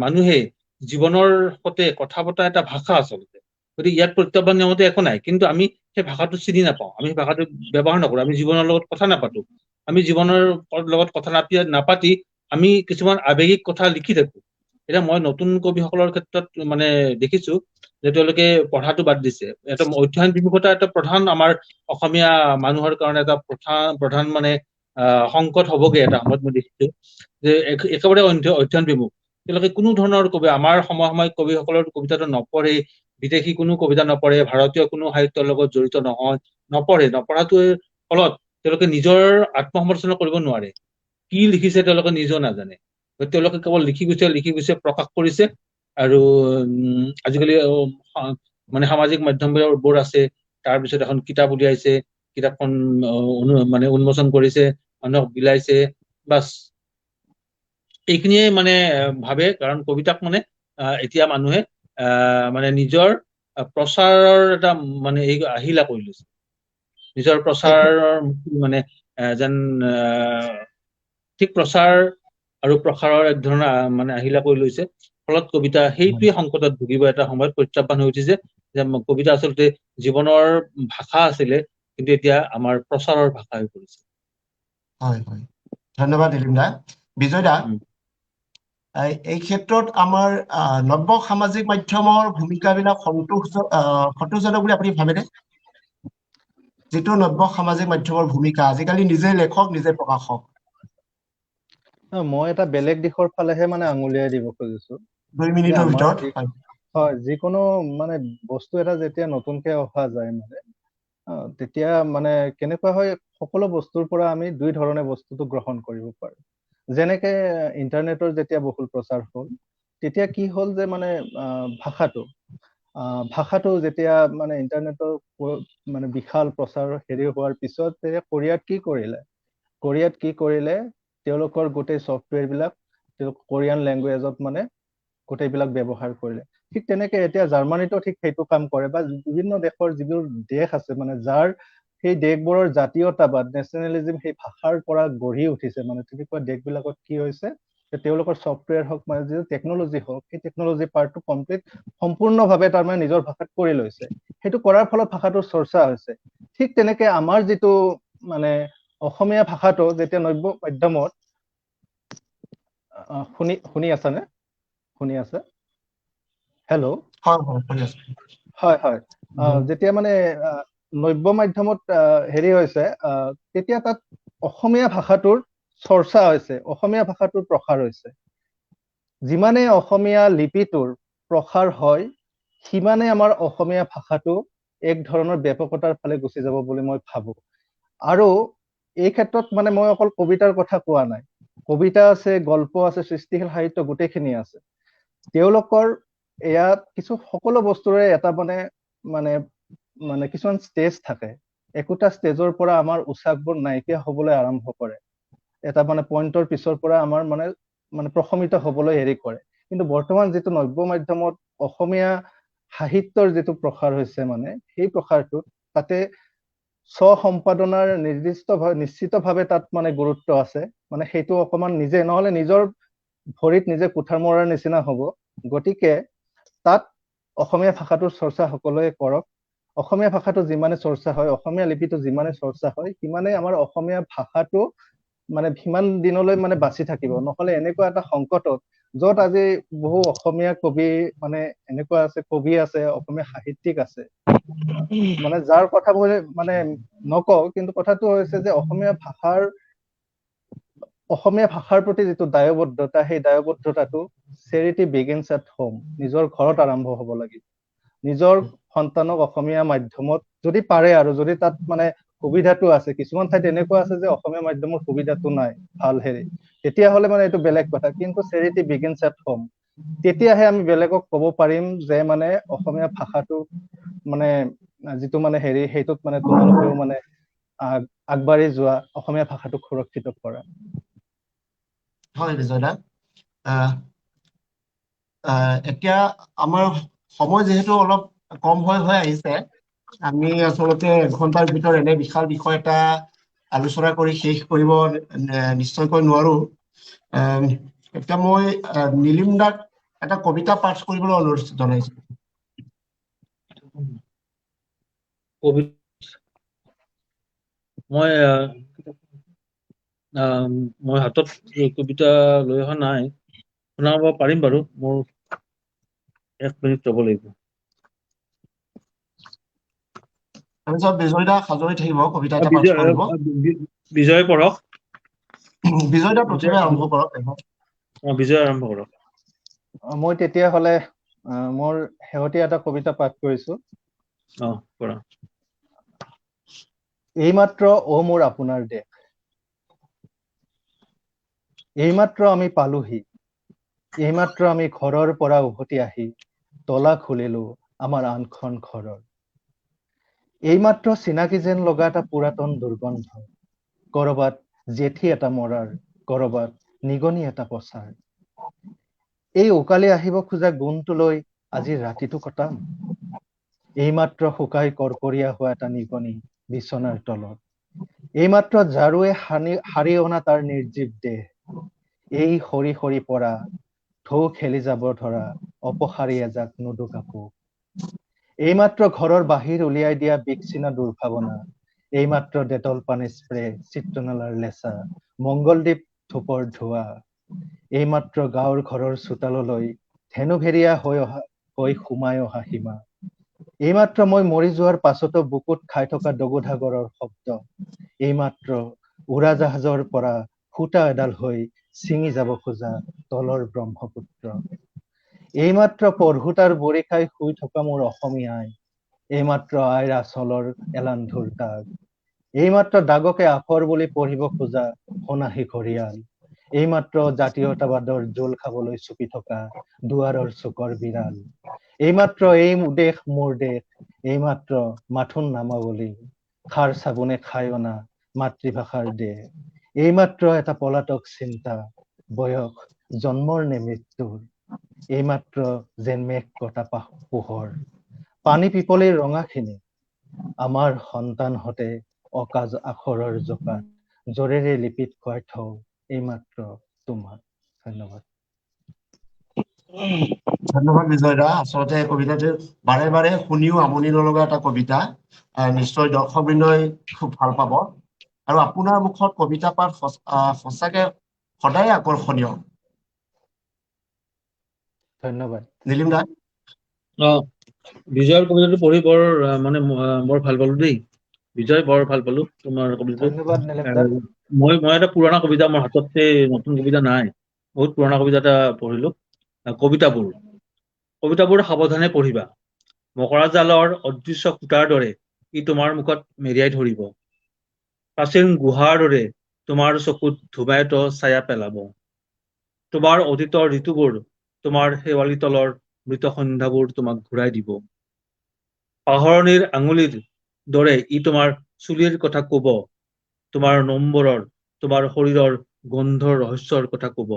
মানুহে জীৱনৰ সতে কথা পতা এটা ভাষা আচলতে। গতিকে ইয়াত প্ৰত্যাহ্বান নিয়মতে একো নাই, কিন্তু আমি সেই ভাষাটো চিনি নাপাওঁ, আমি সেই ভাষাটো ব্যৱহাৰ নকৰো, আমি জীৱনৰ লগত কথা নাপাতো। আমি জীৱনৰ লগত কথা নাপাতি আমি কিছুমান আৱেগিক কথা লিখি থাকো। এতিয়া মই নতুন কবিসকলৰ ক্ষেত্ৰত মানে দেখিছো যে তেওঁলোকে পঢ়াটো বাদ দিছে। এটা অধ্যয়ন বিমুখতা এটা প্ৰধান আমাৰ অসমীয়া মানুহৰ কাৰণে এটা প্ৰধান মানে সংকট হ'বগে এটা সময়ত। মই দেখিছো যে একেবাৰে অধ্যয়ন বিমুখ তেওঁলোকে, কোনো ধৰণৰ কবি আমাৰ সমসাময়িক কবিসকলৰ কবিতাটো নপঢ়ে, বিদেশী কোনো কবিতা নপঢ়ে, ভাৰতীয় কোনো সাহিত্যৰ লগত জড়িত নহয়, নপঢ়ে। নপঢ়াটোৰ ফলত তেওঁলোকে নিজৰ আত্মসমালোচনা কৰিব নোৱাৰে, কি লিখিছে তেওঁলোকে নিজেও নাজানে। তেওঁলোকে কেৱল লিখি গৈছে, লিখি গৈছে, প্ৰকাশ কৰিছে। আৰু আজিকালি মানে সামাজিক মাধ্যমবোৰ আছে, তাৰপিছত এখন কিতাপ উলিয়াইছে, কিতাপখন মানে উন্মোচন কৰিছে, মানুহক বিলাইছে, বাছ এইখিনিয়ে মানে ভাবে। কাৰণ কবিতাক মানে এতিয়া মানুহে মানে নিজৰ প্ৰচাৰৰ এটা মানে এই আহিলা কৰি লৈছে, নিজৰ প্ৰচাৰৰ মানে যেন ঠিক প্ৰচাৰ আৰু প্ৰসাৰৰ এক ধৰণৰ মানে আহিলা কৰি লৈছে। ফলত কবিতা সেইটোৱে সংকটত ভুগিব এটা সময়ত, প্ৰত্যাহ্বান হৈ উঠিছে যে কবিতা আচলতে জীৱনৰ ভাষা আছিলে, কিন্তু এতিয়া আমাৰ প্ৰচাৰৰ ভাষা হৈ পৰিছে। হয় হয়, ধন্যবাদ নীলিম দা। বিজয় দা, এই ক্ষেত্ৰত আমাৰ নব্য সামাজিক মাধ্যমৰ ভূমিকাবিলাক সন্তোষজনক বুলি আপুনি ভাবেনে? যিটো নব্য সামাজিক মাধ্যমৰ ভূমিকা, আজিকালি নিজে লেখক নিজে প্ৰকাশক। মই এটা বেলেগ দিশৰ ফালেহে মানে আঙুলিয়াই দিব খুজিছো। 2 মিনিটৰ ভিতৰত। হয়, যিকোনো মানে বস্তু এটা যেতিয়া নতুনকে অহা যায় মানে তেতিয়া মানে কেনেকুৱা হয়, সকলো বস্তুৰ পৰা আমি দুই ধৰণে বস্তুটো গ্ৰহণ কৰিব পাৰো। যেনেকে ইণ্টাৰনেটৰ যেতিয়া বহুল প্ৰচাৰ হ'ল, তেতিয়া কি হ'ল যে মানে ভাষাটো যেতিয়া মানে ইণ্টাৰনেটৰ মানে বিশাল প্ৰচাৰ হেৰি হোৱাৰ পিছত তেতিয়া কোৰিয়াত কি কৰিলে তেওঁলোকৰ গোটেই ছফ্টৱেৰ বিলাক তেওঁলোক কোৰিয়ান লেংগুৱেজত মানে গোটেইবিলাক ব্যৱহাৰ কৰিলে। ঠিক তেনেকে এতিয়া জাৰ্মানীতো ঠিক সেইটো কাম কৰে, বা বিভিন্ন দেশৰ যিবোৰ দেশ আছে মানে যাৰ সেই দেশবোৰৰ জাতীয়তাবাদ, নেশ্যনেলিজিম সেই ভাষাৰ পৰা গঢ়ি উঠিছে, মানে তেনেকুৱা দেশবিলাকত কি হৈছে তেওঁলোকৰ ছফ্টৱেৰ হওক মানে যিটো টেকনলজি হওক, সেই টেকনলজি পাৰ্টটো কমপ্লিট সম্পূৰ্ণভাৱে তাৰমানে নিজৰ ভাষাত কৰি লৈছে। সেইটো কৰাৰ ফলত ভাষাটোৰ চৰ্চা হৈছে। ঠিক তেনেকে আমাৰ যিটো মানে অসমীয়া ভাষাটো যেতিয়া নব্য মাধ্যমত শুনি আছানে? শুনি আছে? হেল্ল'? হয় হয়, যেতিয়া মানে নব্য মাধ্যমত হেৰি হৈছে, তেতিয়া তাত অসমীয়া ভাষাটোৰ চৰ্চা হৈছে, অসমীয়া ভাষাটোৰ প্ৰসাৰ হৈছে। যিমানে অসমীয়া লিপিটোৰ প্ৰসাৰ হয়, সিমানে আমাৰ অসমীয়া ভাষাটো এক ধৰণৰ ব্যাপকতাৰ ফালে গুচি যাব বুলি মই ভাবো। আৰু এই ক্ষেত্ৰত মানে মই অকল কবিতাৰ কথা কোৱা নাই, কবিতা আছে, গল্প আছে, সৃষ্টিশীল সাহিত্য গোটেইখিনি আছে। তেওঁলোকৰ ইয়াত কিছু সকলো বস্তুৰে এটা মানে মানে মানে কিছুমান ষ্টেজ থাকে। একোটা ষ্টেজৰ পৰা আমাৰ উৎসাহবোৰ নাইকিয়া হবলৈ আৰম্ভ কৰে, এটা মানে পইণ্টৰ পিছৰ পৰা আমাৰ মানে মানে প্ৰশমিত হবলৈ হেৰি কৰে। কিন্তু বৰ্তমান যিটো নব্য মাধ্যমত অসমীয়া সাহিত্যৰ যিটো প্ৰসাৰ হৈছে, মানে সেই প্ৰসাৰটোত তাতে স্ব-সম্পাদনাৰ নিশ্চিতভাৱে তাত মানে গুৰুত্ব আছে। মানে সেইটো অকমান নিজে নহলে নিজৰ ভৰিত নিজে কুঠাৰ মৰাৰ নিচিনা হ'ব। গতিকে তাত অসমীয়া ভাষাটোৰ চৰ্চা সকলোৱে কৰক। অসমীয়া ভাষাটো যিমানে চৰ্চা হয়, অসমীয়া লিপিটো যিমানে চৰ্চা হয়, সিমানে আমাৰ অসমীয়া ভাষাটো মানে সিমান দিনলৈ মানে বাচি থাকিব। নহলে এনেকুৱা এটা সংকটত য'ত আজি বহু অসমীয়া কবি মানে এনেকুৱা আছে, কবি আছে, অসমীয়া সাহিত্যিক আছে, মানে যাৰ কথা মই মানে নকওঁ, কিন্তু কথাটো হৈছে যে অসমীয়া ভাষাৰ প্ৰতি যিটো দায়বদ্ধতা, সেই দায়বদ্ধতাটো চেৰিটি বিগিনছ এট হোম, নিজৰ ঘৰত আৰম্ভ হ'ব লাগিব। নিজৰ সন্তানক অসমীয়া মাধ্যমত যদি পাৰে, আৰু যদি তাত মানে সুবিধাটো আছে, কিছুমান ঠাইত এনেকুৱা আছে যে অসমীয়া মাধ্যমৰ সুবিধাটো নাই ভাল হেৰি, তেতিয়াহ'লে মানে এইটো বেলেগ কথা। কিন্তু চেৰিটি বিগিনছ এট হোম, তেতিয়াহে আমি বেলেগক ক'ব পাৰিম যে মানে অসমীয়া ভাষাটো মানে যিটো মানে হেৰি, সেইটোত মানে তোমালোকেও মানে আগবাঢ়ি যোৱা, অসমীয়া ভাষাটোক সুৰক্ষিত কৰা। হয় বিজয় দা, এতিয়া আমাৰ সময় যিহেতু অলপ কম হৈ আহিছে, আমি আচলতে এঘণ্টাৰ ভিতৰত এনে বিশাল বিষয় এটা আলোচনা কৰি শেষ কৰিব নিশ্চয়কৈ নোৱাৰো। এতিয়া মই নীলিম দাক এটা কবিতা পাঠ কৰিবলৈ অনুৰোধ জনাইছো। মই মই হাতত কবিতা লৈ অহা নাই, শুনাব পাৰিম বাৰু, মোৰ 1 মিনিট ৰ'ব লাগিব। তাৰপিছত বিজয় দা সাজৰি থাকিব, কবিতা এটা পাঠ কৰিব। বিজয় পঢ়ক। বিজয় দা প্ৰথমে আৰম্ভ কৰক। বিজয় আৰম্ভ কৰক। মই তেতিয়াহ'লে মোৰ শেহতীয়া এটা কবিতা পাঠ কৰিছো। এইমাত্ৰ অ মোৰ আপোনাৰ দেশ, এইমাত্ৰ আমি পালোহি, এইমাত্ৰ আমি ঘৰৰ পৰা উভতি আহি তলা খুলিলো আমাৰ আনখন ঘৰৰ। এইমাত্ৰ চিনাকি যেন লগা এটা পুৰাতন দুৰ্গন্ধ, কৰবাত জেঠী এটা মৰাৰ, কৰবাত নিগনি এটা পচাৰ। এই উকালি আহিব খোজা গুণটো লৈ আজি ৰাতিটো কটাম। এইমাত্ৰ শুকাই কৰ্কৰীয়া হোৱা এটা নিগনি বিচনাৰ তলত, এইমাত্ৰ ঝাৰুৱে সাৰি অনা তাৰ নিৰ্জীৱ দেহ, এই সৰি সৰি পৰা ঢৌ খেলি যাব ধৰা অপসাৰী এজাক নুদু কাপোৰ, এইমাত্ৰ ঘৰৰ বাহিৰ উলিয়াই দিয়া বিচ্ছিন্ন দুৰ্ভাৱনা, এইমাত্ৰ ডেটল পানী স্প্ৰে, চিত্ৰনলাৰ লেচা, মংগলদ্বীপ ধূপৰ ধোঁৱা, এইমাত্ৰ গাঁৱৰ ঘৰৰ চোতাললৈ ধেনুভেৰীয়া হৈ সোমাই অহা সীমা, এইমাত্ৰ মই মৰি যোৱাৰ পাছতো বুকুত খাই থকা দগুধাগৰৰ শব্দ, এইমাত্ৰ উৰাজাহাজৰ পৰা সূতা এডাল হৈ ছিঙি যাব খোজা তলৰ ব্ৰহ্মপুত্ৰ, এইমাত্ৰ পঢ়োতাৰ বৰি খাই শুই থকা মোৰ অসমীয়া আই, এইমাত্ৰ আইৰ আচলৰ এলান্ধুৰ দাগ, এইমাত্ৰ দাগকে আখৰ বুলি পঢ়িব খোজা সোণাহী ঘৰিয়াল, এইমাত্ৰ জাতীয়তাবাদৰ জোল খাবলৈ চুপি থকা দুৱাৰৰ চুকৰ বিড়াল, এইমাত্ৰ এই দেশ মোৰ দেশ, এইমাত্ৰ মাথোন নামাৱলী খাৰ চাবোনে খাই অনা মাতৃভাষাৰ দেশ, এইমাত্ৰ এটা পলাতক চিন্তা, বয়স জন্মৰ নে মৃত্যুৰ, এইমাত্ৰ যেন মেঘ কটা পোহৰ, পানী পিপলিৰ ৰঙাখিনি, আমাৰ সন্তানহঁতে অকাজ আখৰৰ জোকাত জোৰেৰে লিপিত খুৱাই থওঁ এইমাত্ৰ তোমাক। ধন্যবাদ। ধন্যবাদ বিজয় দা। আচলতে কবিতাটো বাৰে বাৰে শুনিও আমনি নলগা এটা কবিতা, নিশ্চয় দৰ্শকবৃন্দই খুব ভাল পাব। আৰু আপোনাৰ মুখত কবিতা পাঠ সঁচাকে সদায় আকৰ্ষণীয়। ধন্যবাদ নীলিম দা। বিজয়ৰ কবিতাটো পঢ়ি বৰ মানে বৰ ভাল পালো দেই। বিজয়, বৰ ভাল পালো তোমাৰ কবিতাটো। ধন্যবাদ নীলিম দা। মই এটা পুৰণা কবিতা, মোৰ হাততে নতুন কবিতা নাই, বহুত পুৰণা কবিতা এটা পঢ়িলো। কবিতাবোৰ সাৱধানে পঢ়িবা। মকৰা জালৰ অদৃশ্য সূতাৰ দৰে ই তোমাৰ মুখত মেৰিয়াই ধৰিব, প্ৰাচীন গুহাৰ দৰে তোমাৰ চকুত ধুমায়িত ছায়া পেলাব। তোমাৰ অতীতৰ ঋতুবোৰ, তোমাৰ শেৱালি তলৰ মৃত সন্ধ্যাবোৰ তোমাক ঘূৰাই দিব। পাহৰণিৰ আঙুলিৰ দৰে ই তোমাৰ চুলিৰ কথা কব, তোমাৰ নম্বৰৰ, তোমাৰ শৰীৰৰ গোন্ধৰ ৰহস্যৰ কথা কব।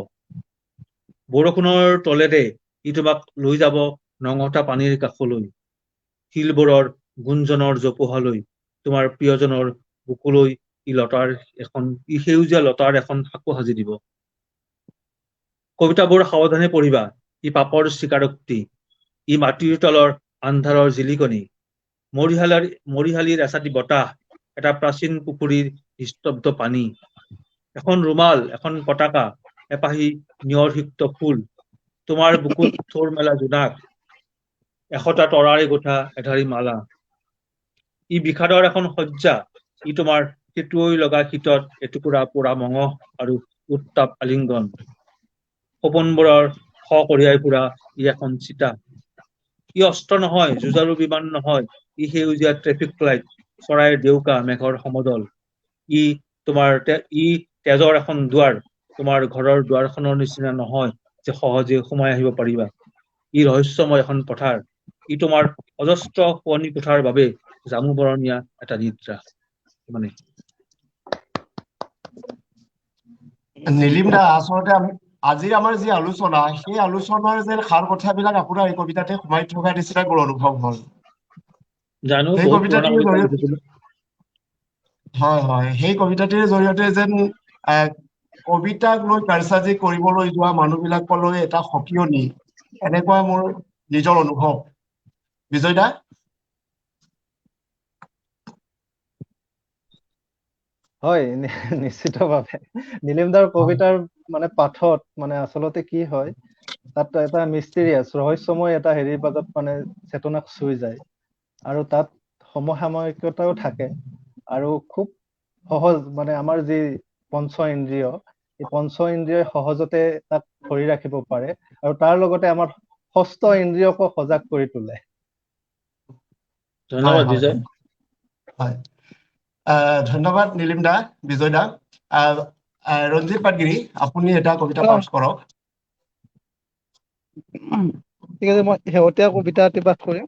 বৰষুণৰ তলেৰে ই তোমাক লৈ যাব নঙঠা পানীৰ কাষলৈ, শিলবোৰৰ গুঞ্জনৰ জোপোহালৈ, তোমাৰ প্ৰিয়জনৰ বুকুলৈ ই লতাৰ এখন, ই সেউজীয়া লতাৰ এখন সাঁকো সাজি দিব। কবিতাবোৰ সাৱধানে পঢ়িবা। ই পাপৰ স্বীকাৰোক্তি, ই মাটিৰ তলৰ আন্ধাৰৰ জিলিকনি, মৰিশালিৰ এচাটি বতাহ, এটা প্ৰাচীন পুখুৰীৰ নিস্তব্ধ পানী, এখন ৰুমাল, এখন পতাকা, এপাহি নিয়ৰসিক্ত ফুল, তোমাৰ বুকুত থোৰ মেলা জোনাক, 100টা তৰাৰে গোঠা এধাৰি মালা। ই বিষাদৰ এখন শয্যা, ই তোমাৰ টেটুৱৈ লগা শীতত এটুকুৰা পোৰা মঙহ আৰু উত্তাপ আলিংগন, সপোনবোৰৰ শ কঢ়িয়াই ফুৰা ই এখন চিতা। ই অস্ত্ৰ নহয়, যুঁজাৰু বিমান নহয়, ই সেউজীয়া ট্ৰেফিক লাইট, চৰাইৰ ডেউকা, মেঘৰ সমদল। ই তেজৰ এখন দুৱাৰ, তোমাৰ ঘৰৰ দুৱাৰখনৰ নিচিনা নহয় যে সহজে সোমাই আহিব পাৰিবা। ই ৰহস্যময় এখন পথাৰ, ই তোমাৰ অজস্ৰ শোৱনি কোঠাৰ বাবে জামু বৰণীয়া এটা নিদ্ৰা। মানে নীলিম দা, আচলতে আমি আজিৰ আমাৰ যি আলোচনা, সেই আলোচনাৰ যেন সাৰ কথাবিলাক আপোনাৰ এই কবিতাতে সোমাই থকা নিচিনা মোৰ অনুভৱ হ'ল। জানো, সেই কবিতাটিৰ জৰিয়তে, হয় হয়, সেই কবিতাটিৰ জৰিয়তে যেন কবিতাক লৈ কাৰচাজি কৰিবলৈ যোৱা মানুহবিলাকলৈ এটা সকিয়নি, এনেকুৱা মোৰ নিজৰ অনুভৱ। বিজয় দা। হয়, নিশ্চিতভাৱে নীলিম দাৰ কবিতাৰ মানে পাঠত মানে আচলতে কি হয়, তাত এটা মিষ্টেৰিয়াছ, ৰহস্যময় এটা হেৰিৰ মাজত মানে চেতনাক চুই যায়, আৰু তাত সমসাময়িকতাও থাকে, আৰু খুব সহজ মানে আমাৰ যি পঞ্চ ইন্দ্ৰিয়, এই পঞ্চ ইন্দ্ৰিয়ই সহজতে তাক ধৰি ৰাখিব পাৰে, আৰু তাৰ লগতে আমাৰ ষষ্ঠ ইন্দ্ৰিয়কো সজাগ কৰি তোলে। ধন্যবাদ বিজয়। হয়, ধন্যবাদ নীলিম দা, বিজয় দা। ৰঞ্জিত পাটগিৰি, আপুনি এটা কবিতা পাঠ কৰক। ঠিক আছে, মই শেহতীয়া কবিতা এটি পাঠ কৰিম।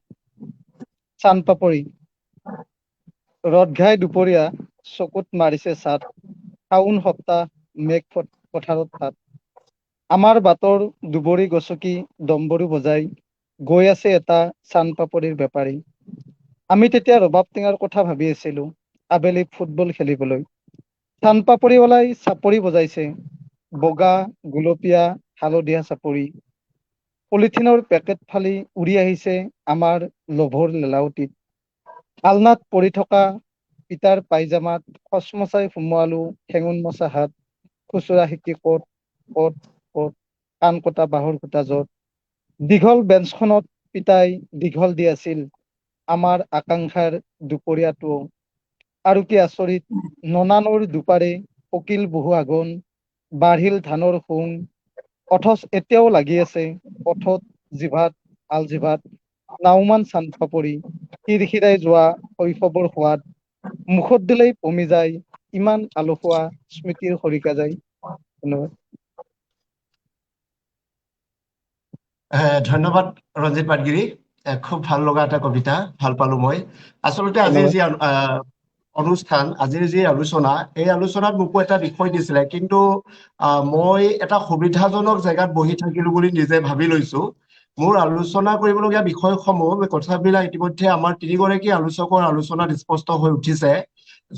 চান পাপৰি। ৰদ ঘাই দুপৰীয়া চকুত মাৰিছে চাট, শাওন সপ্তাহ মেঘ পথাৰত ফাট। আমাৰ বাটৰ দুবৰি গছকি ডম্বৰু বজাই গৈ আছে এটা চান পাপৰিৰ বেপাৰী। আমি তেতিয়া ৰবাব টেঙাৰ কথা ভাবি আছিলো, আবেলি ফুটবল খেলিবলৈ। চান পাপৰিৱালাই চাপৰি বজাইছে, বগা, গুলপীয়া, হালধীয়া চাপৰি। পলিথিনৰ পেকেট ফালি উৰি আহিছে আমাৰ লোভৰ লেলাউটিত। আলনাত পৰি থকা পিতাৰ পাইজামাত খচমচাই সোমোৱালো ঠেঙুন মচা হাত, খুচুৰা শিকি ক'ত ক'ত ক'ত কাণ কটা বাঁহৰ খুঁটা য'ত। দীঘল বেঞ্চখনত পিতাই দীঘল দি আছিল আমাৰ আকাংক্ষাৰ দুপৰীয়াটো। আৰু কি আচৰিত, ননানৰ দুপাৰে পকিল বহু আঘোণ, বাঢ়িল ধানৰ শুং, অথচ এতিয়াও লাগি আছে পথত জিভাত আলজিভাত নাওমান চান পাপৰি, শিৰশিৰাই যোৱা শৈশৱৰ সোৱাদ, মুখত দিলেই পমি যায় ইমান আলসুৱা স্মৃতিৰ খৰিকা যায়। ধন্যবাদ। ধন্যবাদ ৰঞ্জিত পাটগিৰি, খুব ভাল লগা এটা কবিতা, ভাল পালো মই। আচলতে আজিৰ যি অনুষ্ঠান, আজিৰ যি আলোচনা, এই আলোচনাত মোকো এটা বিষয় দিছিলে, কিন্তু মই এটা সুবিধাজনক জেগাত বহি থাকিলো বুলি নিজে ভাবি লৈছো। মোৰ আলোচনা কৰিবলগীয়া বিষয়সমূহ, কথাবিলাক ইতিমধ্যে আমাৰ তিনিগৰাকী আলোচকৰ আলোচনাত স্পষ্ট হৈ উঠিছে।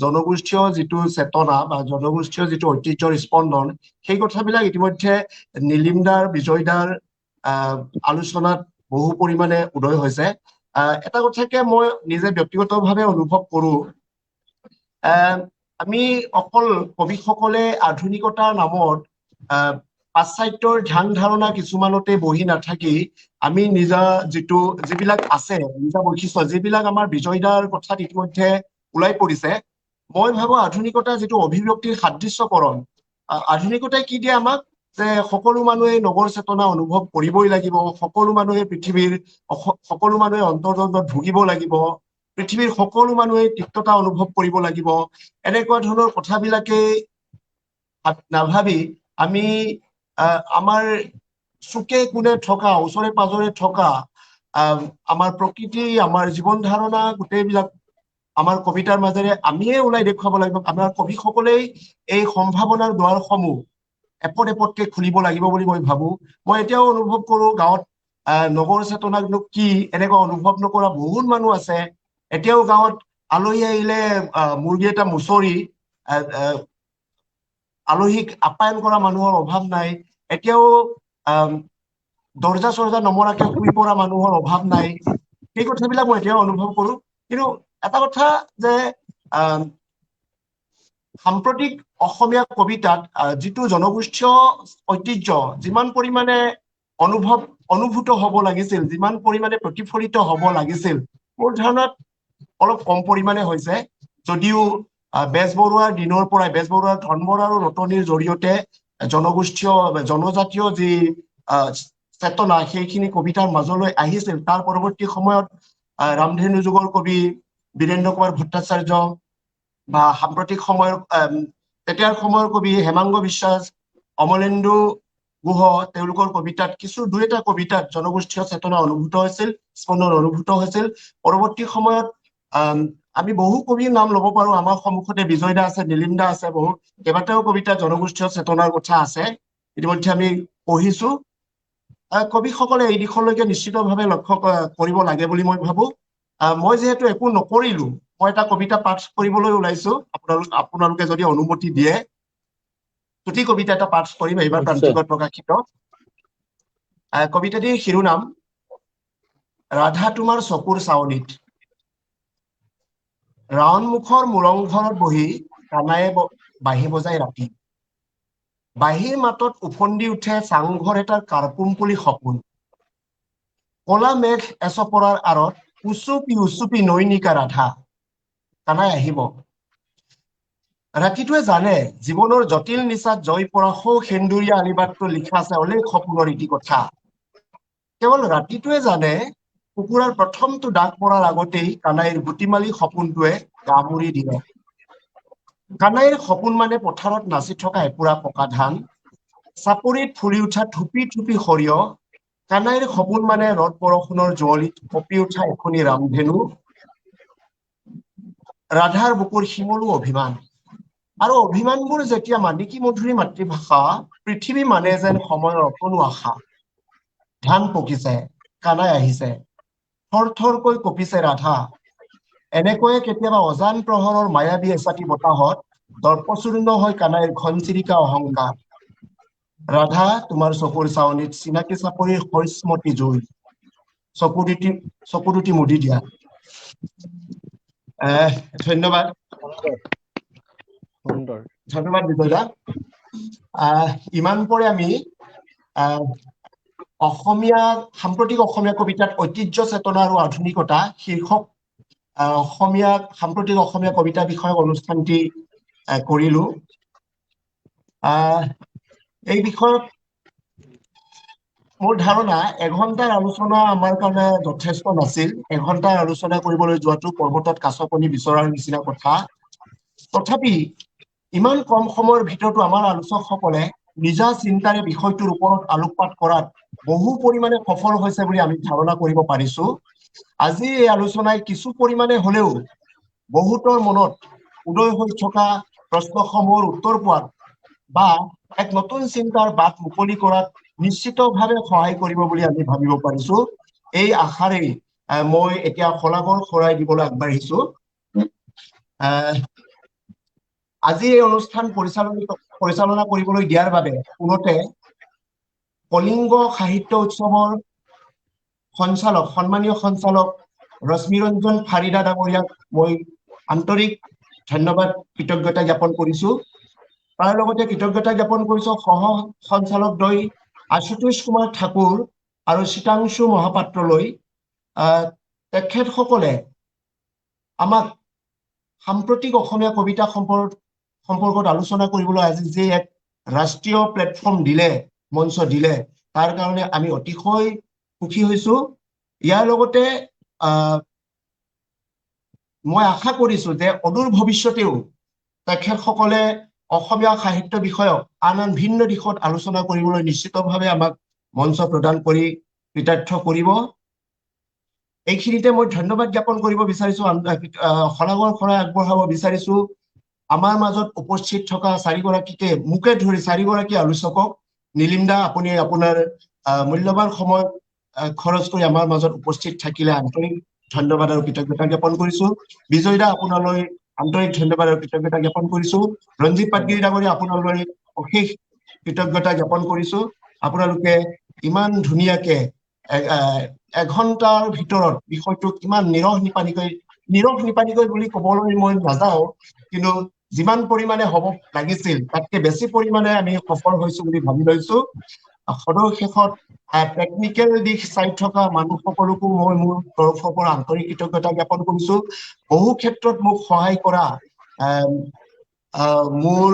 জনগোষ্ঠীয় যিটো চেতনা বা জনগোষ্ঠীয় যিটো ঐতিহ্যৰ স্পন্দন, সেই কথাবিলাক ইতিমধ্যে নীলিম দাৰ, বিজয় দাৰ আলোচনাত বহু পৰিমাণে উদয় হৈছে। এটা কথাকে মই নিজে ব্যক্তিগতভাৱে অনুভৱ কৰো, আমি অকল কবিসকলে আধুনিকতাৰ নামত পাশ্চাত্যৰ ধ্যান ধাৰণা কিছুমানতে বহি নাথাকি আমি নিজা যিটো যিবিলাক আছে নিজা বৈশিষ্ট্য, যিবিলাক আমাৰ বিজয়দাৰ কথাত ইতিমধ্যে ওলাই পৰিছে, মই ভাবো আধুনিকতাৰ যিটো অভিব্যক্তিৰ সাদৃশ্যকৰণ, আধুনিকতাই কি দিয়ে আমাক, যে সকলো মানুহে নগৰ চেতনা অনুভৱ কৰিবই লাগিব, সকলো মানুহে পৃথিৱীৰ সকলো মানুহে অন্তৰ্দ্বন্দ্বত ভুগিব লাগিব, পৃথিৱীৰ সকলো মানুহে তিক্ততা অনুভৱ কৰিব লাগিব, এনেকুৱা ধৰণৰ কথাবিলাকে নাভাবি আমি আমাৰ চুকে কোণে থকা, ওচৰে পাজৰে থকা আমাৰ প্ৰকৃতি, আমাৰ জীৱন ধাৰণা গোটেইবিলাক আমাৰ কবিতাৰ মাজেৰে আমিয়ে ওলাই দেখুৱাব লাগিব। আমাৰ কবিসকলেই এই সম্ভাৱনাৰ দুৱাৰসমূহ এপদ এপদকে খুলিব লাগিব বুলি মই ভাবো। মই এতিয়াও অনুভৱ কৰো গাঁৱত নগৰ চেতনানো কি এনেকুৱা অনুভৱ নকৰা বহুত মানুহ আছে। এতিয়াও গাঁৱত আলহী আহিলে মুৰ্গী এটা মুচৰি আলহীক আপ্যায়ন কৰা মানুহৰ অভাৱ নাই। এতিয়াও দৰ্জা চৰ্জা নমৰাকে শুই পৰা মানুহৰ অভাৱ নাই। সেই কথাবিলাক মই এতিয়াও অনুভৱ কৰো। কিন্তু এটা কথা যে সাম্প্ৰতিক অসমীয়া কবিতাত যিটো জনগোষ্ঠীয় ঐতিহ্য যিমান পৰিমাণে অনুভূত হ'ব লাগিছিল, যিমান পৰিমাণে প্ৰতিফলিত হ'ব লাগিছিল, মোৰ ধাৰণাত অলপ কম পৰিমাণে হৈছে। যদিও বেজবৰুৱাৰ দিনৰ পৰাই, বেজবৰুৱাৰ ধনবৰ আৰু ৰতনীৰ জৰিয়তে জনগোষ্ঠীয় জনজাতীয় যি চেতনা সেইখিনি কবিতাৰ মাজলৈ আহিছিল, তাৰ পৰৱৰ্তী সময়ত ৰামধেনু যুগৰ কবি বীৰেন্দ্ৰ কুমাৰ ভট্টাচাৰ্য বা সাম্প্ৰতিক সময়ৰ তেতিয়াৰ সময়ৰ কবি হেমাংগ বিশ্বাস, অমলেন্দু গুহ, তেওঁলোকৰ কবিতাত কিছু দুই এটা কবিতাত জনগোষ্ঠীয় চেতনা অনুভূত হৈছিল, স্পন্দন অনুভূত হৈছিল। পৰৱৰ্তী সময়ত আমি বহু কবিৰ নাম ল'ব পাৰো, আমাৰ সন্মুখতে বিজয় দা আছে, নীলিম দা আছে, বহু কেইবাটাও কবিতা জনগোষ্ঠীয় চেতনাৰ কথা আছে, ইতিমধ্যে আমি পঢ়িছো। কবিসকলে এই দিশলৈকে নিশ্চিতভাৱে লক্ষ্য কৰিব লাগে বুলি মই ভাবো। মই যিহেতু একো নকৰিলো, মই এটা কবিতা পাঠ কৰিবলৈ ওলাইছো, আপোনালোকে যদি অনুমতি দিয়ে চুটি কবিতা এটা পাঠ কৰিম, এইবাৰ প্ৰান্তিকত প্ৰকাশিত। কবিতাটিৰ শিৰোনাম ৰাধা তোমাৰ চকুৰ চাৱনিত। ৰাৱণমুখৰ মুৰংঘৰত বহি কানায়ে বাঁহী বজাই ৰাতি। বাঁহীৰ মাতত ওফন্দি উঠে চাংঘৰ এটাৰ কাৰ্পুমপুলি সপোন। কলা মেঘ এচপৰাৰ আঁৰত উচুপি উচুপি নৈনিকা ৰাধা। কানাই আহিব। ৰাতিটোৱে জানে জীৱনৰ জটিল নিচাত জয় পৰা সৌ সেন্দুৰীয়া আলিবাটটো লিখা আছে অলেখ সপোনৰ ইতি কথা। কেৱল ৰাতিটোৱে জানে কুকুৰাৰ প্ৰথমটো ডাক পৰাৰ আগতেই কানাইৰ গুটিমালি সপোনটোৱে গামুৰি দিলে। কানাইৰ সপোন মানে পথাৰত নাচি থকা এপুৰা পকা ধান, চাপৰিত ফুলি উঠা থুপি থুপি সৰিয়হ। কানাইৰ সপোন মানে ৰদ বৰষুণৰ জুৱলিত কঁপি উঠা এখনি ৰামধেনু, ৰাধাৰ বুকুৰ শিমলু অভিমান। আৰু অভিমানবোৰ যেতিয়া মানিকী মধুৰী মাতৃভাষা, পৃথিৱী মানে যেন সময়ৰ অকণো আশা। ধান পকিছে, কানাই আহিছে, থৰ থৰকৈ কঁপিছে ৰাধা। এনেকৈয়ে কেতিয়াবা অজান প্ৰহৰৰ মায়াবী এচাটি বতাহত দৰ্পচূৰ্ণ হৈ কানাইৰ ঘনচিৰিকা অহংকাৰ। ৰাধা, তোমাৰ চকুৰ চাৱনিত চিনাকি চাপৰিৰ শৈস্মতি জুই। চকু দুটি মুদি দিয়া। ধন্যবাদ। সুন্দৰ। ধন্যবাদ বিজয়দা। ইমান পৰে আমি অসমীয়া সাম্প্ৰতিক অসমীয়া কবিতাত ঐতিহ্য চেতনা আৰু আধুনিকতা শীৰ্ষক অসমীয়া সাম্প্ৰতিক অসমীয়া কবিতা বিষয়ক অনুষ্ঠানটি কৰিলো। এই বিষয়ত মোৰ ধাৰণা এঘণ্টাৰ আলোচনা আমাৰ কাৰণে যথেষ্ট নাছিল। এঘণ্টাৰ আলোচনা কৰিবলৈ যোৱাটো পৰ্বতত কাছকণি বিচৰাৰ নিচিনা কথা। তথাপি ইমান কম সময়ৰ ভিতৰতো আমাৰ আলোচকসকলে নিজা চিন্তাৰে বিষয়টোৰ ওপৰত আলোকপাত কৰাত বহু পৰিমাণে সফল হৈছে বুলি আমি ধাৰণা কৰিব পাৰিছো। আজি এই আলোচনাই কিছু পৰিমাণে হলেও বহুতৰ মনত উদয় হৈ থকা প্ৰশ্নসমূহৰ উত্তৰ পোৱাত বা এক নতুন চিন্তাৰ বাট মুকলি কৰাত নিশ্চিতভাৱে সহায় কৰিব বুলি আমি ভাবিব পাৰিছো। এই আশাৰেই মই এতিয়া শলাগৰ শৰাই দিবলৈ আগবাঢ়িছো। আজি এই অনুষ্ঠান পৰিচালনা কৰিবলৈ দিয়াৰ বাবে পোনতে কলিংগ সাহিত্য উৎসৱৰ সঞ্চালক, সন্মানীয় সঞ্চালক ৰশ্মিৰঞ্জন ফাৰিদা ডাঙৰীয়াক মই আন্তৰিক ধন্যবাদ, কৃতজ্ঞতা জ্ঞাপন কৰিছো। তাৰ লগতে কৃতজ্ঞতা জ্ঞাপন কৰিছো সহ সঞ্চালকদ্বয় আশুতোষ কুমাৰ ঠাকুৰ আৰু শীতাংশু মহাপাত্ৰলৈ। তেখেতসকলে আমাক সাম্প্ৰতিক অসমীয়া কবিতা সম্পৰ্কত আলোচনা কৰিবলৈ আজি যে এক ৰাষ্ট্ৰীয় প্লেটফৰ্ম দিলে, মঞ্চ দিলে, তাৰ কাৰণে আমি অতিশয় সুখী হৈছো। ইয়াৰ লগতে মই আশা কৰিছো যে অদূৰ ভৱিষ্যতেও তেখেতসকলে অসমীয়া সাহিত্য বিষয়ক আন আন ভিন্ন দিশত আলোচনা কৰিবলৈ নিশ্চিতভাৱে আমাক মঞ্চ প্ৰদান কৰি কৃতাৰ্থ কৰিব। এইখিনিতে মই ধন্যবাদ জ্ঞাপন কৰিব বিচাৰিছো, শলাগৰ শৰাই আগবঢ়াব বিচাৰিছো আমাৰ মাজত উপস্থিত থকা চাৰিগৰাকীকে, মোকে ধৰি চাৰিগৰাকী আলোচকক। নীলিম দা, আপুনি আপোনাৰ মূল্যৱান সময় খৰচ কৰি আমাৰ মাজত উপস্থিত থাকিলে আন্তৰিক ধন্যবাদ আৰু কৃতজ্ঞতা জ্ঞাপন কৰিছো। বিজয় দা, আপোনালৈ আন্তৰিক ধন্যবাদ আৰু কৃতজ্ঞতা জ্ঞাপন কৰিছো। ৰঞ্জিত পাটগিৰি ডাঙৰীয়া, আপোনালৈ অশেষ কৃতজ্ঞতা জ্ঞাপন কৰিছো। আপোনালোকে ইমান ধুনীয়াকে এঘণ্টাৰ ভিতৰত বিষয়টোক ইমান নিৰহ নিপানিকৈ বুলি ক'বলৈ মই নাযাওঁ, কিন্তু যিমান পৰিমাণে হ'ব লাগিছিল তাতকে বেছি পৰিমাণে আমি সফল হৈছো বুলি ভাবি লৈছো। সদৌ শেষত টেকনিকেল দিশ চাই থকা মানুহসকলকো মই মোৰ তৰফৰ পৰা আন্তৰিক কৃতজ্ঞতা জ্ঞাপন কৰিছো। বহু ক্ষেত্ৰত মোক সহায় কৰা মোৰ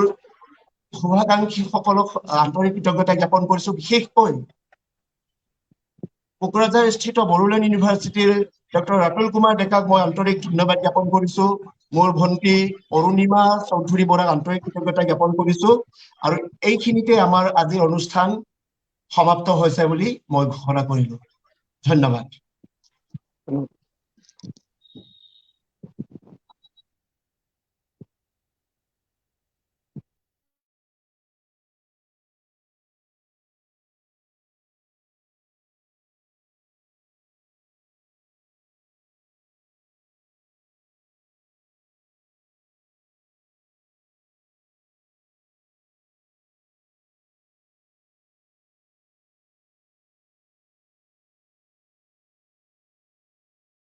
শুভাকাংক্ষীসকলক আন্তৰিক কৃতজ্ঞতা জ্ঞাপন কৰিছো। বিশেষকৈ কোকৰাঝাৰ স্থিত বড়োলেণ্ড ইউনিভাৰ্চিটিৰ ডক্টৰ ৰাতুল কুমাৰ ডেকাক মই আন্তৰিক ধন্যবাদ জ্ঞাপন কৰিছো। মোৰ ভণ্টি অৰুণিমা চৌধুৰী বৰাক আন্তৰিক কৃতজ্ঞতা জ্ঞাপন কৰিছো। আৰু এইখিনিতে আমাৰ আজিৰ অনুষ্ঠান সমাপ্ত হৈছে বুলি মই ঘোষণা কৰিলো। ধন্যবাদ।